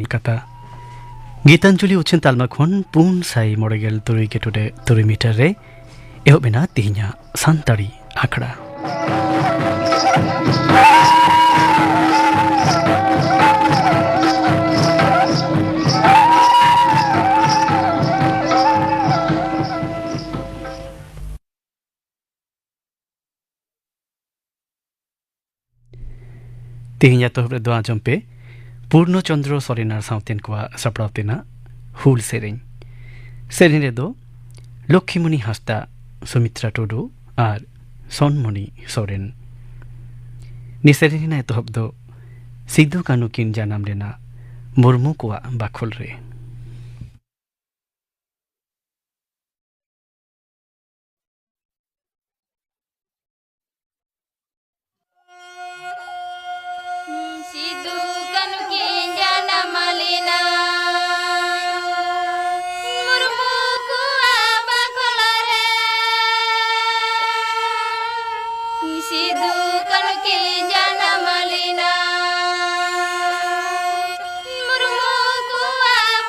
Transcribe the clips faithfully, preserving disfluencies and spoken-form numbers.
ᱠᱟᱛᱷᱟ᱾ ᱜᱤᱛᱟᱧᱡᱚᱞᱤ ᱩᱪᱷᱟᱹᱱ ᱛᱟᱞᱢᱟ ᱠᱷᱚᱱ ᱯᱩᱱ ᱥᱟᱭ ᱢᱚᱬᱮ ᱜᱮᱞ ᱛᱩᱨᱩᱭ ᱜᱮᱴᱩᱰᱮ ᱛᱩᱨᱩᱭ ᱢᱤᱴᱟᱨ ᱨᱮ ᱮᱦᱚᱵ ᱮᱱᱟ ᱛᱮᱦᱮᱧᱟᱜ ᱥᱟᱱᱛᱟᱲᱤ ᱟᱠᱷᱲᱟ᱾ ᱛᱮᱦᱮᱧ ᱮᱛᱚᱦᱚᱵ ᱨᱮᱫᱚ ᱟᱸᱡᱚᱢ ᱯᱮ ᱯᱩᱨᱱᱚ ᱪᱚᱱᱫᱨᱚ ᱥᱚᱨᱮᱱ ᱟᱨ ᱥᱟᱶᱛᱮᱱ ᱠᱚᱣᱟᱜ ᱥᱟᱯᱲᱟᱣ ᱛᱮᱱᱟᱜ ᱦᱩᱞ ᱥᱮᱨᱮᱧ᱾ ᱥᱮᱨᱮᱧ ᱨᱮᱫᱚ ᱞᱚᱠᱠᱷᱤᱢᱚᱱᱤ ᱦᱟᱸᱥᱫᱟ, ᱥᱩᱢᱤᱛᱨᱟ ᱴᱩᱰᱩ ᱟᱨ ᱥᱚᱱᱢᱚᱱᱤ ᱥᱚᱨᱮᱱ᱾ ᱱᱤᱭᱟᱹ ᱥᱮᱨᱮᱧ ᱨᱮᱱᱟᱜ ᱮᱛᱚᱦᱚᱵ ᱫᱚ ᱥᱤᱫᱩ ᱠᱟᱹᱱᱩ ᱠᱤᱱ ᱡᱟᱱᱟᱢ ᱞᱮᱱᱟ ᱢᱩᱨᱢᱩ ᱠᱚᱣᱟᱜ ᱵᱟᱠᱷᱳᱞ ᱨᱮ᱾ ᱥᱤᱫᱩ ᱠᱟᱹᱱᱩ ᱠᱤᱱ ᱡᱟᱱᱟᱢ ᱞᱮᱱᱟ ᱢᱩᱨᱢᱩ ᱠᱚᱣᱟᱜ ᱵᱟᱠᱷᱳᱞ ᱨᱮ᱾ ᱥᱤᱫᱩ ᱠᱟᱹᱱᱩ ᱠᱤᱱ ᱡᱟᱱᱟᱢ ᱞᱮᱱᱟ ᱢᱩᱨᱢᱩ ᱠᱚᱣᱟᱜ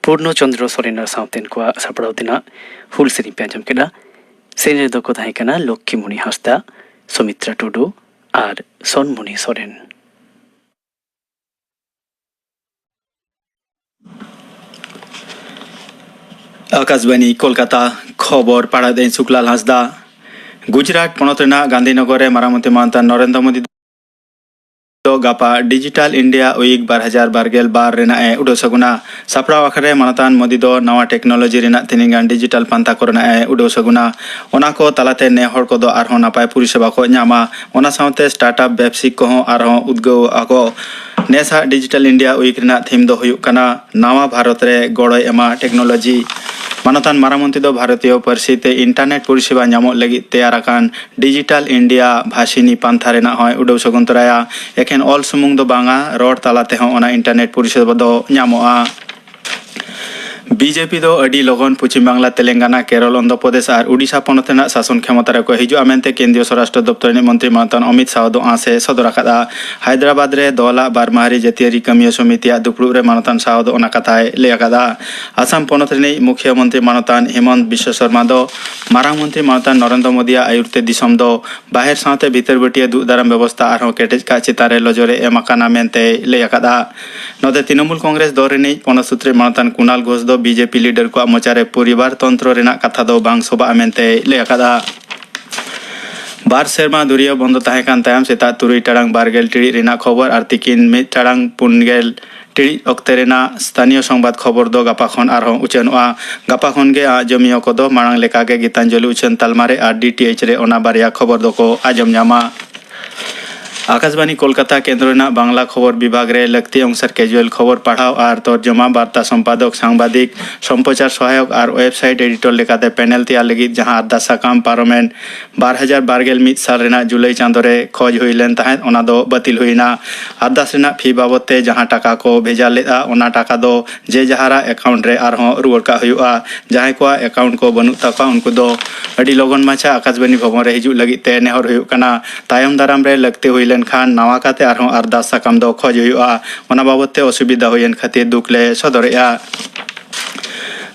ᱯᱩᱨᱱᱚ ᱪᱚᱱᱫᱨᱚ ᱥᱚᱨᱮᱱ ᱟᱨ ᱥᱟᱶᱛᱮᱱ ᱠᱚᱣᱟᱜ ᱥᱟᱯᱲᱟᱣ ᱛᱮᱱᱟᱜ ᱦᱩᱞ ᱥᱮᱨᱮᱧ ᱯᱮ ᱟᱸᱡᱚᱢ ᱠᱮᱫᱟ᱾ ᱥᱮᱨᱮᱧ ᱨᱮᱫᱚ ᱠᱚ ᱛᱟᱦᱮᱸ ᱠᱟᱱᱟ ᱞᱚᱠᱠᱷᱤᱢᱩᱱᱤ ᱦᱟᱸᱥᱫᱟ, ᱥᱩᱢᱤᱛᱨᱟ ᱴᱩᱰᱩ ᱟᱨ ᱥᱚᱱᱢᱩᱱᱤ ᱥᱚᱨᱮᱱ᱾ ᱟᱠᱟᱥᱵᱟᱱᱤ ᱠᱳᱞᱠᱟᱛᱟ, ᱠᱷᱚᱵᱚᱨ ᱯᱟᱲᱦᱟᱣᱮᱫᱟᱹᱧ ᱥᱩᱠᱞᱟᱞ ᱦᱟᱸᱥᱫᱟ᱾ ᱜᱩᱡᱽᱨᱟᱴ ᱯᱚᱱᱚᱛ ᱨᱮᱱᱟᱜ ᱜᱟᱱᱫᱷᱤᱱᱚᱜᱚᱨ ᱨᱮ ᱢᱟᱨᱟᱝ ᱢᱚᱱᱛᱨᱤ ᱢᱟᱱᱚᱛᱟᱱ ᱱᱚᱨᱮᱱᱫᱨᱚ ᱢᱳᱫᱤ ᱫᱚ ᱜᱟᱯᱟ ᱰᱤᱡᱤᱴᱟᱞ ᱤᱱᱰᱤᱭᱟ ᱩᱭᱤᱠ ᱵᱟᱨ ᱦᱟᱡᱟᱨ ᱵᱟᱨ ᱜᱮᱞ ᱵᱟᱨ ᱨᱮᱱᱟᱜ ᱮ ᱩᱰᱟᱹᱣ ᱥᱟᱹᱜᱩᱱᱟ᱾ ᱥᱟᱯᱲᱟᱣ ᱟᱠᱷᱲᱟ ᱨᱮ ᱢᱟᱱᱚᱛᱟᱱ ᱢᱳᱫᱤ ᱫᱚ ᱱᱟᱣᱟ ᱴᱮᱠᱱᱳᱞᱚᱡᱤ ᱨᱮᱱᱟᱜ ᱛᱤᱱᱟᱹᱜ ᱜᱟᱱ ᱰᱤᱡᱤᱴᱟᱞ ᱯᱟᱱᱛᱷᱟ ᱠᱚᱨᱮᱱᱟᱜ ᱮ ᱩᱰᱟᱹᱣ ᱥᱟᱹᱜᱩᱱᱟ᱾ ᱚᱱᱟ ᱠᱚ ᱛᱟᱞᱟᱛᱮ ᱱᱮ ᱦᱚᱲ ᱠᱚᱫᱚ ᱟᱨᱦᱚᱸ ᱱᱟᱯᱟᱭ ᱯᱚᱨᱤᱥᱮᱵᱟ ᱠᱚ ᱧᱟᱢᱟ᱾ ᱚᱱᱟ ᱥᱟᱶᱛᱮ ᱥᱴᱟᱨᱴᱟᱯ ᱵᱮᱵᱥᱤᱠ ᱠᱚᱦᱚᱸ ᱟᱨᱦᱚᱸ ᱩᱫᱽᱜᱟᱹᱣ ᱟᱠᱚ᱾ ᱱᱮᱥᱟᱜ ᱰᱤᱡᱤᱴᱟᱞ ᱤᱱᱰᱤᱭᱟ ᱩᱭᱤᱠ ᱨᱮᱱᱟᱜ ᱛᱷᱤᱢ ᱫᱚ ᱦᱩᱭᱩᱜ ᱠᱟᱱᱟ ᱱᱟᱣᱟ ᱵᱷᱟᱨᱚᱛ ᱨᱮ ᱜᱚᱲᱚᱭ ᱮᱢᱟ ᱴᱮᱠᱱᱳᱞᱚᱡᱤ᱾ ᱢᱟᱱᱚᱛᱟᱱ ᱢᱟᱨᱟᱝ ᱢᱚᱱᱛᱨᱤ ᱫᱚ ᱵᱷᱟᱨᱚᱛᱤᱭᱚ ᱯᱟᱹᱨᱥᱤ ᱛᱮ ᱤᱱᱴᱟᱨᱱᱮᱴ ᱯᱚᱨᱤᱥᱮᱵᱟ ᱧᱟᱢᱚᱜ ᱞᱟᱹᱜᱤᱫ ᱛᱮᱭᱟᱨ ᱟᱠᱟᱱ ᱰᱤᱡᱤᱴᱟᱞ ᱤᱱᱰᱤᱭᱟ ᱵᱷᱟᱥᱤᱱᱤ ᱯᱟᱱᱛᱷᱟ ᱨᱮᱱᱟᱜ ᱦᱚᱸᱭ ᱩᱰᱟᱹᱣ ᱥᱟᱹᱜᱩᱱ ᱛᱚᱨᱟᱭᱟ᱾ ᱮᱠᱷᱮᱱ ᱚᱞ ᱥᱩᱢᱩᱝ ᱫᱚ ᱵᱟᱝᱟ, ᱨᱚᱲ ᱛᱟᱞᱟ ᱛᱮᱦᱚᱸ ᱚᱱᱟ ᱤᱱᱴᱟᱨᱱᱮᱴ ᱯᱚᱨᱤᱥᱮᱵᱟ ᱫᱚ ᱧᱟᱢᱚᱜᱼᱟ᱾ ᱵᱤᱡᱮᱯᱤ ᱫᱚ ᱟᱹᱰᱤ ᱞᱚᱜᱚᱱ ᱯᱚᱪᱷᱤᱢ ᱵᱟᱝᱞᱟ, ᱛᱮᱞᱮᱝᱜᱟᱱᱟ, ᱠᱮᱨᱚᱞ, ᱚᱱᱫᱷᱨᱚ ᱯᱨᱚᱫᱮᱥ ᱟᱨ ᱳᱰᱤᱥᱟ ᱯᱚᱱᱚᱛ ᱨᱮᱱᱟᱜ ᱥᱟᱥᱚᱱ ᱠᱷᱮᱢᱚᱛᱟ ᱨᱮᱠᱚ ᱦᱤᱡᱩᱜᱼᱟ ᱢᱮᱱᱛᱮ ᱠᱮᱱᱫᱨᱤᱭᱚ ᱥᱚᱨᱟᱥᱴᱨᱚ ᱫᱚᱯᱛᱚᱨ ᱨᱤᱱᱤᱡ ᱢᱚᱱᱛᱨᱤ ᱢᱟᱱᱚᱛᱟᱱ ᱚᱢᱤᱛ ᱥᱟᱦ ᱫᱚ ᱟᱸᱥ ᱮ ᱥᱚᱫᱚᱨ ᱟᱠᱟᱫᱼᱟ᱾ ᱦᱟᱭᱫᱨᱟᱵᱟᱫᱽ ᱨᱮ ᱫᱚᱞᱟᱜ ᱵᱟᱨ ᱢᱟᱦᱟᱨᱤ ᱡᱟᱹᱛᱤᱭᱟᱹᱨᱤ ᱠᱟᱹᱢᱤᱭᱟᱹ ᱥᱚᱢᱤᱛᱤᱭᱟᱜ ᱫᱩᱯᱲᱩᱵ ᱨᱮ ᱢᱟᱱᱚᱛᱟᱱ ᱥᱟᱦ ᱫᱚ ᱚᱱᱟ ᱠᱟᱛᱷᱟᱭ ᱞᱟᱹᱭ ᱟᱠᱟᱫᱼᱟ᱾ ᱟᱥᱟᱢ ᱯᱚᱱᱚᱛ ᱨᱤᱱᱤᱡ ᱢᱩᱠᱷᱭᱟᱹ ᱢᱚᱱᱛᱨᱤ ᱢᱟᱱᱚᱛᱟᱱ ᱦᱤᱢᱚᱱᱛ ᱵᱤᱥᱥᱚ ᱥᱚᱨᱢᱟ ᱫᱚ ᱢᱟᱨᱟᱝ ᱢᱚᱱᱛᱨᱤ ᱢᱟᱱᱚᱛᱟᱱ ᱱᱚᱨᱮᱱᱫᱨᱚ ᱢᱳᱫᱤᱭᱟᱜ ᱟᱹᱭᱩᱨ ᱛᱮ ᱫᱤᱥᱚᱢ ᱫᱚ ᱵᱟᱦᱮᱨ ᱥᱟᱶᱛᱮ ᱵᱷᱤᱛᱟᱹᱨ ᱵᱟᱹᱴᱤᱭᱟᱹ ᱫᱩᱜ ᱫᱟᱨᱟᱢ ᱵᱮᱵᱚᱥᱛᱟ ᱟᱨᱦᱚᱸ ᱠᱮᱴᱮᱡ ᱠᱟᱜ ᱪᱮᱛᱟᱱ ᱨᱮ ᱱᱚᱡᱚᱨ ᱮ ᱮᱢ ᱟᱠᱟᱱᱟ ᱢᱮᱱᱛᱮᱭ ᱞᱟᱹᱭ ᱟᱠᱟᱫᱼᱟ᱾ ᱱᱚᱛᱮ ᱛᱨᱤᱱᱚᱢᱩᱞ ᱠᱚᱝᱜᱨᱮᱥ ᱫᱚᱞ ᱨᱤᱱᱤᱡ ᱯᱚᱱᱚᱛ ᱥᱩᱛᱨᱮ ᱢᱟᱱᱚᱛᱟᱱ ᱠᱩᱱᱟᱞ ᱜᱷᱳᱥ ᱫᱚ ᱵᱤᱡᱮᱯᱤ ᱞᱤᱰᱟᱨ ᱠᱚᱣᱟᱜ ᱢᱚᱪᱟ ᱨᱮ ᱯᱚᱨᱤᱵᱟᱨ ᱛᱚᱱᱛᱨᱚ ᱨᱮᱱᱟᱜ ᱠᱟᱛᱷᱟ ᱫᱚ ᱵᱟᱝ ᱥᱚᱵᱷᱟᱜᱼᱟ ᱢᱮᱱᱛᱮᱭ ᱞᱟᱹᱭ ᱟᱠᱟᱫᱼᱟ᱾ ᱵᱟᱨ ᱥᱮᱨᱢᱟ ᱫᱷᱩᱨᱤᱭᱟᱹ ᱵᱚᱱᱫᱚ ᱛᱟᱦᱮᱸ ᱠᱟᱱ ᱛᱟᱭᱚᱢ ᱥᱮᱛᱟᱜ ᱛᱩᱨᱩᱭ ᱴᱟᱲᱟᱝ ᱵᱟᱨ ᱜᱮᱞ ᱴᱤᱲᱤᱡ ᱨᱮᱱᱟᱜ ᱠᱷᱚᱵᱚᱨ ᱟᱨ ᱛᱤᱠᱤᱱ ᱢᱤᱫ ᱴᱟᱲᱟᱝ ᱯᱩᱱ ᱜᱮᱞ ᱴᱤᱲᱤᱡ ᱚᱠᱛᱮ ᱨᱮᱱᱟᱜ ᱥᱛᱷᱟᱱᱤᱭᱚ ᱥᱚᱝᱵᱟᱫ ᱠᱷᱚᱵᱚᱨ ᱫᱚ ᱜᱟᱯᱟ ᱠᱷᱚᱱ ᱟᱨᱦᱚᱸ ᱩᱪᱷᱟᱹᱱᱚᱜᱼᱟ᱾ ᱜᱟᱯᱟ ᱠᱷᱚᱱ ᱜᱮ ᱟᱸᱡᱚᱢᱤᱭᱟᱹ ᱠᱚᱫᱚ ᱢᱟᱲᱟᱝ ᱞᱮᱠᱟᱜᱮ ᱜᱤᱛᱟᱧᱡᱚᱞᱤ ᱩᱪᱷᱟᱹᱱ ᱛᱟᱞᱢᱟ ᱨᱮ ᱟᱨ ᱰᱤ ᱴᱤ ᱮᱭᱤᱪ ᱨᱮ ᱚᱱᱟ ᱵᱟᱨᱭᱟ ᱠᱷᱚᱵᱚᱨ ᱫᱚᱠᱚ ᱟᱸᱡᱚᱢ ᱧᱟᱢᱟ᱾ ᱟᱠᱟᱥᱵᱟᱱᱤ ᱠᱳᱞᱠᱟᱛᱟ ᱠᱮᱱᱫᱨᱚ ᱨᱮᱱᱟᱜ ᱵᱟᱝᱞᱟ ᱠᱷᱚᱵᱚᱨ ᱵᱤᱵᱷᱟᱜᱽ ᱨᱮ ᱞᱟᱹᱠᱛᱤ ᱚᱱᱩᱥᱟᱨ ᱠᱮᱡᱩᱭᱟᱞ ᱠᱷᱚᱵᱚᱨ ᱯᱟᱲᱦᱟᱣ ᱟᱨ ᱛᱚᱨᱡᱚᱢᱟ, ᱵᱟᱨᱛᱟ ᱥᱚᱢᱯᱟᱫᱚᱠ, ᱥᱟᱝᱵᱟᱫᱤᱠ, ᱥᱚᱢᱯᱨᱚᱪᱟᱨ ᱥᱚᱦᱟᱭᱚᱠ ᱟᱨ ᱣᱮᱵᱥᱟᱭᱤᱴ ᱮᱰᱤᱴᱚᱨ ᱞᱮᱠᱟᱛᱮ ᱯᱮᱱᱮᱞ ᱛᱮᱭᱟᱨ ᱞᱟᱹᱜᱤᱫ ᱡᱟᱦᱟᱸ ᱟᱨᱫᱟᱥ ᱥᱟᱠᱟᱢ ᱯᱟᱨᱚᱢᱮᱱ ᱵᱟᱨ ᱦᱟᱡᱟᱨ ᱵᱟᱨ ᱜᱮᱞ ᱢᱤᱫ ᱥᱟᱞ ᱨᱮᱱᱟᱜ ᱡᱩᱞᱟᱭ ᱪᱟᱸᱫᱚ ᱨᱮ ᱠᱷᱚᱡᱽ ᱦᱩᱭ ᱞᱮᱱ ᱛᱟᱦᱮᱸᱫ, ᱚᱱᱟ ᱫᱚ ᱵᱟᱹᱛᱤᱞ ᱦᱩᱭ ᱮᱱᱟ᱾ ᱟᱨᱫᱟᱥ ᱨᱮᱱᱟᱜ ᱯᱷᱤ ᱵᱟᱵᱚᱫ ᱛᱮ ᱡᱟᱦᱟᱸ ᱴᱟᱠᱟ ᱠᱚ ᱵᱷᱮᱡᱟ ᱞᱮᱫᱼᱟ, ᱚᱱᱟ ᱴᱟᱠᱟ ᱫᱚ ᱡᱮ ᱡᱟᱦᱟᱨᱟᱜ ᱮᱠᱟᱣᱩᱱᱴ ᱨᱮ ᱟᱨᱦᱚᱸ ᱨᱩᱣᱟᱹᱲ ᱠᱟᱜ ᱦᱩᱭᱩᱜᱼᱟ᱾ ᱡᱟᱦᱟᱸᱭ ᱠᱚᱣᱟᱜ ᱮᱠᱟᱣᱩᱱᱴ ᱠᱚ ᱵᱟᱹᱱᱩᱜ ᱛᱟᱠᱚᱣᱟ, ᱩᱱᱠᱩ ᱫᱚ ᱟᱹᱰᱤ ᱞᱚᱜᱚᱱ ᱢᱟᱪᱷᱟ ᱟᱠᱟᱥᱵᱟᱱᱤ ᱵᱷᱚᱵᱚᱱ ᱨᱮ ᱦᱤᱡᱩᱜ ᱞᱟᱹᱜᱤᱫ ᱛᱮ ᱱᱮᱦᱚᱨ ᱦᱩᱭᱩᱜ ᱠᱟᱱᱟ᱾ ᱛᱟᱭᱚᱢ ᱫᱟᱨᱟᱢ ᱨᱮ ᱞᱟᱹᱠᱛᱤ ᱦᱩᱭ ᱞᱮᱱᱠᱷᱟᱱ ᱱᱟᱣᱟ ᱠᱟᱛᱮ ᱟᱨᱦᱚᱸ ᱟᱨᱫᱟᱥ ᱥᱟᱠᱟᱢ ᱫᱚ ᱠᱷᱚᱡᱽ ᱦᱩᱭᱩᱜᱼᱟ᱾ ᱚᱱᱟ ᱵᱟᱵᱚᱫ ᱛᱮ ᱚᱥᱩᱵᱤᱫᱷᱟ ᱦᱩᱭᱮᱱ ᱠᱷᱟᱹᱛᱤᱨ ᱫᱩᱠ ᱞᱮ ᱥᱚᱫᱚᱨᱮᱜᱼᱟ᱾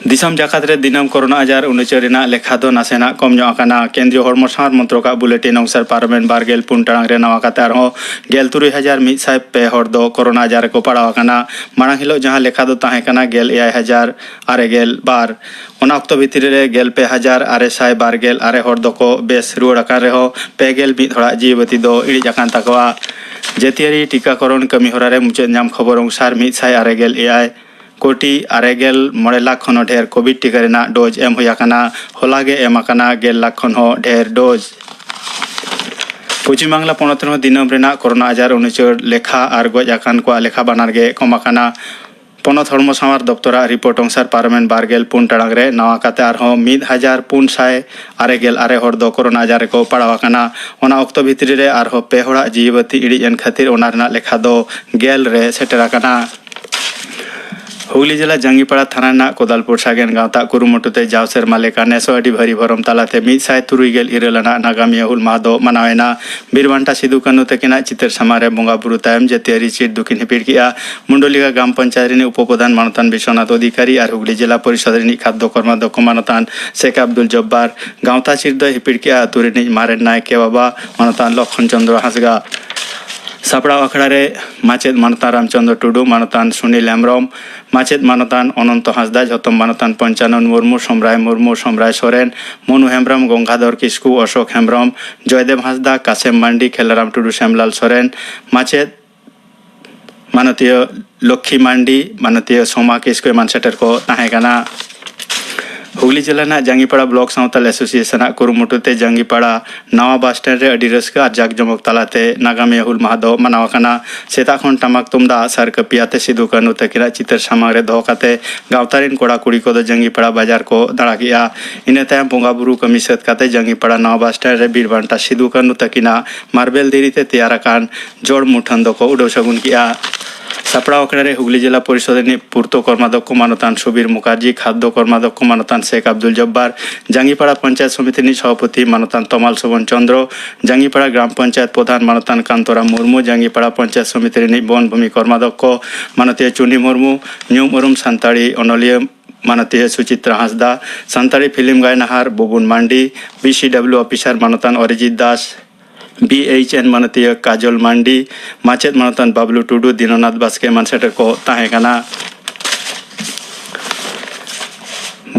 ᱫᱤᱥᱚᱢ ᱡᱟᱠᱟᱛ ᱨᱮ ᱫᱤᱱᱟᱹᱢ ᱠᱳᱨᱳᱱᱟ ᱟᱡᱟᱨ ᱩᱱᱩᱪᱟᱹᱨ ᱨᱮᱱᱟᱜ ᱞᱮᱠᱷᱟ ᱫᱚ ᱱᱟᱥᱮᱱᱟᱜ ᱠᱚᱢ ᱧᱚᱜ ᱟᱠᱟᱱᱟ᱾ ᱠᱮᱱᱫᱨᱤᱭᱚ ᱦᱚᱲᱢᱚ ᱥᱟᱶᱟᱨ ᱢᱚᱱᱛᱨᱚᱠᱟᱜ ᱵᱩᱞᱮᱴᱤᱱ ᱚᱱᱩᱥᱟᱨ ᱯᱟᱨᱚᱢᱮᱱ ᱵᱟᱨ ᱜᱮᱞ ᱯᱩᱱ ᱴᱟᱲᱟᱝ ᱨᱮ ᱱᱟᱣᱟ ᱠᱟᱛᱮ ᱟᱨᱦᱚᱸ ᱜᱮᱞ ᱛᱩᱨᱩᱭ ᱦᱟᱡᱟᱨ ᱢᱤᱫ ᱥᱟᱭ ᱯᱮ ᱦᱚᱲ ᱫᱚ ᱠᱳᱨᱳᱱᱟ ᱟᱡᱟᱨ ᱨᱮᱠᱚ ᱯᱟᱲᱟᱣ ᱟᱠᱟᱱᱟ᱾ ᱢᱟᱲᱟᱝ ᱦᱤᱞᱳᱜ ᱡᱟᱦᱟᱸ ᱞᱮᱠᱷᱟ ᱫᱚ ᱛᱟᱦᱮᱸ ᱠᱟᱱᱟ ᱜᱮᱞ ᱮᱭᱟᱭ ᱦᱟᱡᱟᱨ ᱟᱨᱮ ᱜᱮᱞ ᱵᱟᱨ᱾ ᱚᱱᱟ ᱚᱠᱛᱚ ᱵᱷᱤᱛᱨᱤ ᱨᱮ ᱜᱮᱞ ᱯᱮ ᱦᱟᱡᱟᱨ ᱟᱨᱮ ᱥᱟᱭ ᱵᱟᱨ ᱜᱮᱞ ᱟᱨᱮ ᱦᱚᱲ ᱫᱚᱠᱚ ᱵᱮᱥ ᱨᱩᱣᱟᱹᱲ ᱟᱠᱟᱱ ᱨᱮᱦᱚᱸ ᱯᱮ ᱜᱮᱞ ᱢᱤᱫ ᱦᱚᱲᱟᱜ ᱡᱤᱣᱤ ᱵᱟᱹᱛᱤ ᱫᱚ ᱤᱬᱤᱡ ᱟᱠᱟᱱ ᱛᱟᱠᱚᱣᱟ᱾ ᱡᱟᱹᱛᱤᱭᱟᱹᱨᱤ ᱴᱤᱠᱟᱠᱚᱨᱚᱱ ᱠᱟᱹᱢᱤ ᱦᱚᱨᱟ ᱨᱮ ᱢᱩᱪᱟᱹᱫ ᱧᱟᱢ ᱠᱷᱚᱵᱚᱨ ᱚᱱᱩᱥᱟᱨ ᱢᱤᱫ ᱥᱟᱭ ᱟᱨᱮ ᱜᱮᱞ ᱮᱭᱟᱭ ᱠᱳᱴᱤ ᱟᱨᱮ ᱜᱮᱞ ᱢᱚᱬᱮ ᱞᱟᱠᱷ ᱠᱷᱚᱱ ᱦᱚᱸ ᱰᱷᱮᱨ ᱠᱳᱵᱷᱤᱰ ᱴᱤᱠᱟ ᱨᱮᱱᱟᱜ ᱰᱳᱡᱽ ᱮᱢ ᱦᱩᱭ ᱟᱠᱟᱱᱟ᱾ ᱦᱚᱞᱟ ᱜᱮ ᱮᱢ ᱟᱠᱟᱱᱟ ᱜᱮᱞ ᱞᱟᱠᱷ ᱠᱷᱚᱱ ᱦᱚᱸ ᱰᱷᱮᱨ ᱰᱳᱡᱽ᱾ ᱯᱚᱪᱷᱤᱢ ᱵᱟᱝᱞᱟ ᱯᱚᱱᱚᱛ ᱨᱮᱦᱚᱸ ᱫᱤᱱᱟᱹᱢ ᱨᱮᱱᱟᱜ ᱠᱳᱨᱳᱱᱟ ᱟᱡᱟᱨ ᱩᱱᱩᱪᱟᱹᱨ ᱞᱮᱠᱷᱟ ᱟᱨ ᱜᱚᱡ ᱟᱠᱟᱱ ᱠᱚᱣᱟᱜ ᱞᱮᱠᱷᱟ ᱵᱟᱱᱟᱨ ᱜᱮ ᱠᱚᱢ ᱟᱠᱟᱱᱟ᱾ ᱯᱚᱱᱚᱛ ᱦᱚᱲᱢᱚ ᱥᱟᱶᱟᱨ ᱫᱚᱯᱛᱚᱨᱟᱜ ᱨᱤᱯᱳᱨᱴ ᱚᱱᱩᱥᱟᱨ ᱯᱟᱨᱚᱢᱮᱱ ᱵᱟᱨ ᱜᱮᱞ ᱯᱩᱱ ᱴᱟᱲᱟᱝ ᱨᱮ ᱱᱟᱣᱟ ᱠᱟᱛᱮ ᱟᱨᱦᱚᱸ ᱢᱤᱫ ᱦᱟᱡᱟᱨ ᱯᱩᱱ ᱥᱟᱭ ᱟᱨᱮ ᱜᱮᱞ ᱟᱨᱮ ᱦᱚᱲ ᱫᱚ ᱠᱳᱨᱳᱱᱟ ᱟᱡᱟᱨ ᱨᱮᱠᱚ ᱯᱟᱲᱟᱣ ᱟᱠᱟᱱᱟ᱾ ᱚᱱᱟ ᱚᱠᱛᱚ ᱵᱷᱤᱛᱨᱤ ᱨᱮ ᱟᱨᱦᱚᱸ ᱯᱮ ᱦᱚᱲᱟᱜ ᱡᱤᱣᱤ ᱵᱟᱹᱛᱤ ᱤᱬᱤᱡ ᱮᱱ ᱠᱷᱟᱹᱛᱤᱨ ᱚᱱᱟ ᱨᱮᱱᱟᱜ ᱞᱮᱠᱷᱟ ᱫᱚ ᱜᱮᱞ ᱨᱮ ᱥᱮᱴᱮᱨ ᱟᱠᱟᱱᱟ᱾ ᱦᱩᱜᱽᱞᱤ ᱡᱮᱞᱟ ᱡᱟᱝᱜᱤᱯᱟᱲᱟ ᱛᱷᱟᱱᱟ ᱨᱮᱱᱟᱜ ᱠᱚᱫᱟᱞᱯᱩᱨ ᱥᱟᱜᱮᱱ ᱜᱟᱶᱛᱟ ᱠᱩᱨᱩᱢᱩᱴᱩ ᱛᱮ ᱡᱟᱣ ᱥᱮᱨᱢᱟ ᱞᱮᱠᱟ ᱱᱮᱥ ᱦᱚᱸ ᱟᱹᱰᱤ ᱵᱷᱟᱹᱨᱤ ᱵᱷᱚᱨᱚᱢ ᱛᱟᱞᱟᱛᱮ ᱢᱤᱫ ᱥᱟᱭ ᱛᱩᱨᱩᱭ ᱜᱮᱞ ᱤᱨᱟᱹᱞ ᱟᱱᱟᱜ ᱱᱟᱜᱟᱢᱤᱭᱟᱹ ᱦᱩᱞ ᱢᱟᱦᱟ ᱫᱚ ᱢᱟᱱᱟᱣ ᱮᱱᱟ᱾ ᱵᱤᱨ ᱵᱟᱱᱴᱟ ᱥᱤᱫᱩ ᱠᱟᱹᱱᱦᱩ ᱛᱟᱹᱠᱤᱱᱟᱜ ᱪᱤᱛᱟᱹᱨ ᱥᱟᱢᱟᱝ ᱨᱮ ᱵᱚᱸᱜᱟ ᱵᱩᱨᱩ ᱛᱟᱭᱚᱢ ᱡᱟᱹᱛᱤᱭᱟᱹᱨᱤ ᱪᱤᱨ ᱫᱚᱠᱤᱱ ᱦᱤᱯᱤᱲ ᱠᱮᱫᱼᱟ᱾ ᱢᱩᱱᱰᱚᱞᱤᱜᱟ ᱜᱨᱟᱢ ᱯᱚᱧᱪᱟᱭᱮᱛ ᱨᱤᱱᱤᱡ ᱩᱯᱚᱯᱨᱚᱫᱷᱟᱱ ᱢᱟᱱᱚᱛᱟᱱ ᱵᱤᱥᱣᱚᱱᱟᱛᱷ ᱚᱫᱷᱤᱠᱟᱨᱤ ᱟᱨ ᱦᱩᱜᱽᱞᱤ ᱡᱮᱞᱟ ᱯᱚᱨᱤᱥᱚᱫᱽ ᱨᱤᱱᱤᱡ ᱠᱷᱟᱫᱽᱫᱚ ᱠᱚᱨᱢᱟᱫᱷᱚᱠᱠᱷᱚ ᱢᱟᱱᱚᱛᱟᱱ ᱥᱮᱠ ᱟᱵᱫᱩᱞ ᱡᱚᱵᱵᱟᱨ ᱜᱟᱶᱛᱟ ᱪᱤᱨ ᱫᱚᱭ ᱦᱤᱯᱤᱲ ᱠᱮᱫᱼᱟ᱾ ᱟᱹᱛᱩ ᱨᱤᱱᱤᱡ ᱢᱟᱨᱮᱱ ᱱᱟᱭᱠᱮ ᱵᱟᱵᱟ ᱢᱟᱱᱚᱛᱟᱱ ᱞᱚᱠᱷᱚᱱ ᱪᱚᱸᱫᱽᱨᱚ ᱦᱟᱸᱥᱫᱟ᱾ ᱥᱟᱯᱲᱟᱣ ᱟᱠᱷᱲᱟ ᱨᱮ ᱢᱟᱪᱮᱫ ᱢᱟᱱᱚᱛᱟᱱ ᱨᱟᱢᱪᱚᱸᱫᱽᱨᱚ ᱴᱩᱰᱩ, ᱢᱟᱱᱚᱛᱟᱱ ᱥᱩᱱᱤᱞ ᱦᱮᱢᱵᱽᱨᱚᱢ, ᱢᱟᱪᱮᱫ ᱢᱟᱱᱚᱛᱟᱱ ᱚᱱᱚᱱᱛᱚ ᱦᱟᱸᱥᱫᱟ, ᱡᱷᱚᱛᱚᱢ ᱢᱟᱱᱚᱛᱟᱱ ᱯᱚᱧᱪᱟᱱᱚᱱ ᱢᱩᱨᱢᱩ, ᱥᱚᱢᱨᱟᱭ ᱢᱩᱨᱢᱩ, ᱥᱚᱢᱨᱟᱭ ᱥᱚᱨᱮᱱ, ᱢᱚᱱᱩ ᱦᱮᱢᱵᱽᱨᱚᱢ, ᱜᱚᱝᱜᱟᱫᱷᱚᱨ ᱠᱤᱥᱠᱩ, ᱚᱥᱳᱠ ᱦᱮᱢᱵᱽᱨᱚᱢ, ᱡᱚᱭᱫᱮᱵ ᱦᱟᱸᱥᱫᱟ, ᱠᱟᱥᱮᱢ ᱢᱟᱱᱰᱤ, ᱠᱷᱮᱞᱟᱨᱟᱢ ᱴᱩᱰᱩ, ᱥᱮᱢᱞᱟᱞ ᱥᱚᱨᱮᱱ, ᱢᱟᱪᱮᱫ ᱢᱟᱱᱚᱛᱤᱭᱟᱹ ᱞᱚᱠᱠᱷᱤ ᱢᱟᱱᱰᱤ, ᱢᱟᱱᱚᱛᱤᱭᱟᱹ ᱥᱳᱢᱟ ᱠᱤᱥᱠᱩ ᱮᱢᱟᱱ ᱥᱮᱴᱮᱨ ᱠᱚ ᱛᱟᱦᱮᱸ ᱠᱟᱱᱟ᱾ ᱦᱩᱜᱽᱞᱤ ᱡᱮᱞᱟ ᱨᱮᱱᱟᱜ ᱡᱟᱝᱜᱤᱯᱟᱲᱟ ᱵᱞᱚᱠ ᱥᱟᱶᱛᱟᱞ ᱮᱥᱳᱥᱤᱭᱮᱥᱚᱱ ᱟᱜ ᱠᱩᱨᱩᱢᱩᱴᱩ ᱛᱮ ᱡᱟᱝᱜᱤᱯᱟᱲᱟ ᱱᱟᱣᱟ ᱵᱟᱥ ᱥᱴᱮᱱᱰ ᱨᱮ ᱟᱹᱰᱤ ᱨᱟᱹᱥᱠᱟᱹ ᱟᱨ ᱡᱟᱠ ᱡᱚᱢᱚᱠ ᱛᱟᱞᱟᱛᱮ ᱱᱟᱜᱟᱢᱤᱭᱟᱹ ᱦᱩᱞ ᱢᱟᱦᱟ ᱫᱚ ᱢᱟᱱᱟᱣ ᱟᱠᱟᱱᱟ᱾ ᱥᱮᱛᱟᱜ ᱠᱷᱚᱱ ᱴᱟᱢᱟᱠ ᱛᱩᱢᱫᱟᱜ, ᱟᱜᱼᱥᱟᱨ, ᱠᱟᱹᱯᱤ ᱟᱛᱮ ᱥᱤᱫᱩ ᱠᱟᱹᱱᱦᱩ ᱛᱟᱹᱠᱤᱱᱟᱜ ᱪᱤᱛᱟᱹᱨ ᱥᱟᱢᱟᱝ ᱨᱮ ᱫᱚᱦᱚ ᱠᱟᱛᱮ ᱜᱟᱶᱛᱟ ᱨᱤᱱ ᱠᱚᱲᱟ ᱠᱩᱲᱤ ᱠᱚᱫᱚ ᱡᱟᱝᱜᱤᱯᱟᱲᱟ ᱵᱟᱡᱟᱨ ᱠᱚ ᱫᱟᱬᱟ ᱠᱮᱫᱼᱟ᱾ ᱤᱱᱟᱹ ᱛᱟᱭᱚᱢ ᱵᱚᱸᱜᱟ ᱵᱩᱨᱩ ᱠᱟᱹᱢᱤ ᱥᱟᱹᱛ ᱠᱟᱛᱮ ᱡᱟᱝᱜᱤᱯᱟᱲᱟ ᱱᱟᱣᱟ ᱵᱟᱥ ᱥᱴᱮᱱᱰ ᱨᱮ ᱵᱤᱨ ᱵᱟᱱᱴᱟ ᱥᱤᱫᱩ ᱠᱟᱹᱱᱦᱩ ᱛᱟᱹᱠᱤᱱᱟᱜ ᱢᱟᱨᱵᱮᱞ ᱫᱷᱤᱨᱤ ᱛᱮ ᱛᱮᱭᱟᱨ ᱟᱠᱟᱱ ᱡᱚᱲ ᱢᱩᱴᱷᱟᱹᱱ ᱫᱚᱠᱚ ᱩᱰᱟᱹᱣ ᱥᱟᱹᱜᱩᱱ ᱠᱮᱫᱼᱟ᱾ ᱥᱟᱯᱲᱟᱣ ᱟᱠᱷᱲᱟ ᱨᱮ ᱦᱩᱜᱽᱞᱤ ᱡᱮᱞᱟ ᱯᱚᱨᱤᱥᱚᱫᱽ ᱨᱤᱱᱤᱡ ᱯᱩᱨᱛᱚ ᱠᱚᱨᱢᱟᱫᱷᱚᱠᱠᱷᱚ ᱢᱟᱱᱚᱛᱟᱱ ᱥᱩᱵᱤᱨ ᱢᱩᱠᱷᱟᱨᱡᱤ, ᱠᱷᱟᱫᱽᱫᱚ ᱠᱚᱨᱢᱟᱫᱷᱚᱠᱠᱷᱚ ᱢᱟᱱᱚᱛᱟᱱ ᱥᱮᱠ ᱟᱵᱫᱩᱞ ᱡᱚᱵᱵᱟᱨ, ᱡᱟᱝᱜᱤᱯᱟᱲᱟ ᱯᱚᱧᱪᱟᱭᱮᱛ ᱥᱚᱢᱤᱛᱤ ᱨᱤᱱᱤᱡ ᱥᱚᱵᱷᱟᱯᱚᱛᱤ ᱢᱟᱱᱚᱛᱟᱱ ᱛᱚᱢᱟᱞ ᱥᱚᱵᱚᱱ ᱪᱚᱸᱫᱽᱨᱚ, ᱡᱟᱝᱜᱤᱯᱟᱲᱟ ᱜᱨᱟᱢ ᱯᱚᱧᱪᱟᱭᱮᱛ ᱯᱨᱚᱫᱷᱟᱱ ᱢᱟᱱᱚᱛᱟᱱ ᱠᱟᱱᱛᱚᱨᱟᱢ ᱢᱩᱨᱢᱩ, ᱡᱟᱝᱜᱤᱯᱟᱲᱟ ᱯᱚᱧᱪᱟᱭᱮᱛ ᱥᱚᱢᱤᱛᱤ ᱨᱤᱱᱤᱡ ᱵᱚᱱ ᱵᱷᱩᱢᱤ ᱠᱚᱨᱢᱟᱫᱷᱚᱠᱠᱷᱚ ᱢᱟᱱᱚᱛᱤᱭᱟᱹ ᱪᱩᱱᱤ ᱢᱩᱨᱢᱩ, ᱧᱩᱢ ᱩᱨᱩᱢ ᱥᱟᱱᱛᱟᱲᱤ ᱚᱱᱚᱞᱤᱭᱟᱹ ᱢᱟᱱᱚᱛᱤᱭᱟᱹ ᱥᱩᱪᱤᱛᱨᱟ ᱦᱟᱸᱥᱫᱟ, ᱥᱟᱱᱛᱟᱲᱤ ᱯᱷᱤᱞᱢ ᱜᱟᱭᱱᱟᱦᱟᱨ ᱵᱩᱵᱩᱱ ᱢᱟᱱᱰᱤ, ᱵᱤ ᱥᱤ ᱰᱟᱵᱞᱤᱭᱩ ᱚᱯᱷᱤᱥᱟᱨ ᱢᱟᱱᱚᱛᱟᱱ ᱚᱨᱤᱡᱤᱛ ᱫᱟᱥ, ᱵᱤ ᱮᱭᱤᱪ ᱮᱱ ᱢᱟᱱᱚᱛᱤᱭᱟᱹ ᱠᱟᱡᱚᱞ ᱢᱟᱱᱰᱤ, ᱢᱟᱪᱮᱫ ᱢᱟᱱᱚᱛᱟᱱ ᱵᱟᱵᱞᱩ ᱴᱩᱰᱩ, ᱫᱤᱱᱚᱱᱟᱛᱷ ᱵᱟᱥᱠᱮ ᱮᱢᱟᱱ ᱥᱮᱴᱮᱨ ᱠᱚ ᱛᱟᱦᱮᱸ ᱠᱟᱱᱟ᱾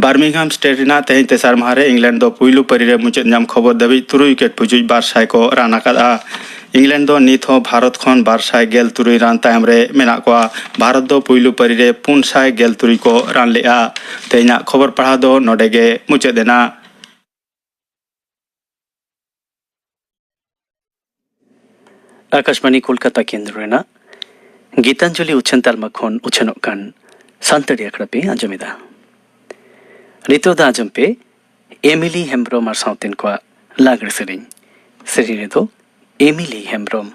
ᱵᱟᱨᱢᱤᱝᱦᱟᱢ ᱥᱴᱮᱴ ᱨᱮᱱᱟᱜ ᱛᱮᱦᱮᱧ ᱛᱮᱥᱟᱨ ᱢᱟᱦᱟ ᱨᱮ ᱤᱝᱞᱮᱱᱰ ᱫᱚ ᱯᱩᱭᱞᱩ ᱯᱟᱹᱨᱤ ᱨᱮ ᱢᱩᱪᱟᱹᱫ ᱧᱟᱢ ᱠᱷᱚᱵᱚᱨ ᱫᱷᱟᱹᱵᱤᱡ ᱛᱩᱨᱩᱭ ᱣᱤᱠᱮᱴ ᱯᱩᱡᱩᱡ ᱵᱟᱨ ᱥᱟᱭ ᱠᱚ ᱨᱟᱱ ᱟᱠᱟᱫᱼᱟ᱾ ᱤᱝᱞᱮᱱᱰ ᱫᱚ ᱱᱤᱛ ᱦᱚᱸ ᱵᱷᱟᱨᱚᱛ ᱠᱷᱚᱱ ᱵᱟᱨ ᱥᱟᱭ ᱜᱮᱞ ᱛᱩᱨᱩᱭ ᱨᱟᱱ ᱛᱟᱭᱚᱢ ᱨᱮ ᱢᱮᱱᱟᱜ ᱠᱚᱣᱟ᱾ ᱵᱷᱟᱨᱚᱛ ᱫᱚ ᱯᱩᱭᱞᱩ ᱯᱟᱹᱨᱤ ᱨᱮ ᱯᱩᱱ ᱥᱟᱭ ᱜᱮᱞ ᱛᱩᱨᱩᱭ ᱠᱚ ᱨᱟᱱ ᱞᱮᱫᱼᱟ᱾ ᱛᱮᱦᱮᱧᱟᱜ ᱠᱷᱚᱵᱚᱨ ᱯᱟᱲᱦᱟᱣ ᱫᱚ ᱱᱚᱰᱮ ᱜᱮ ᱢᱩᱪᱟᱹᱫ ᱮᱱᱟ᱾ ᱟᱠᱟᱥᱵᱟᱬᱤ ᱠᱳᱞᱠᱟᱛᱟ ᱠᱮᱱᱫᱨᱚ ᱨᱮᱱᱟᱜ ᱜᱤᱛᱟᱧᱡᱚᱞᱤ ᱩᱪᱷᱟᱹᱱ ᱛᱟᱞᱢᱟ ᱠᱷᱚᱱ ᱩᱪᱷᱟᱹᱱᱚᱜ ᱠᱟᱱ ᱥᱟᱱᱛᱟᱲᱤ ᱟᱠᱷᱲᱟ ᱯᱮ ᱟᱸᱡᱚᱢᱮᱫᱟ᱾ ᱱᱤᱛᱚᱜ ᱫᱚ ᱟᱸᱡᱚᱢ ᱯᱮ ᱮᱢᱤᱞᱤ ᱦᱮᱢᱵᱽᱨᱚᱢ ᱟᱨ ᱥᱟᱶᱛᱮᱱ ᱠᱚᱣᱟᱜ ᱞᱟᱜᱽᱲᱮ ᱥᱮᱨᱮᱧ᱾ ᱥᱮᱨᱮᱧ ᱨᱮᱫᱚ ᱮᱢᱤᱞᱤ ᱦᱮᱢᱵᱽᱨᱚᱢ᱾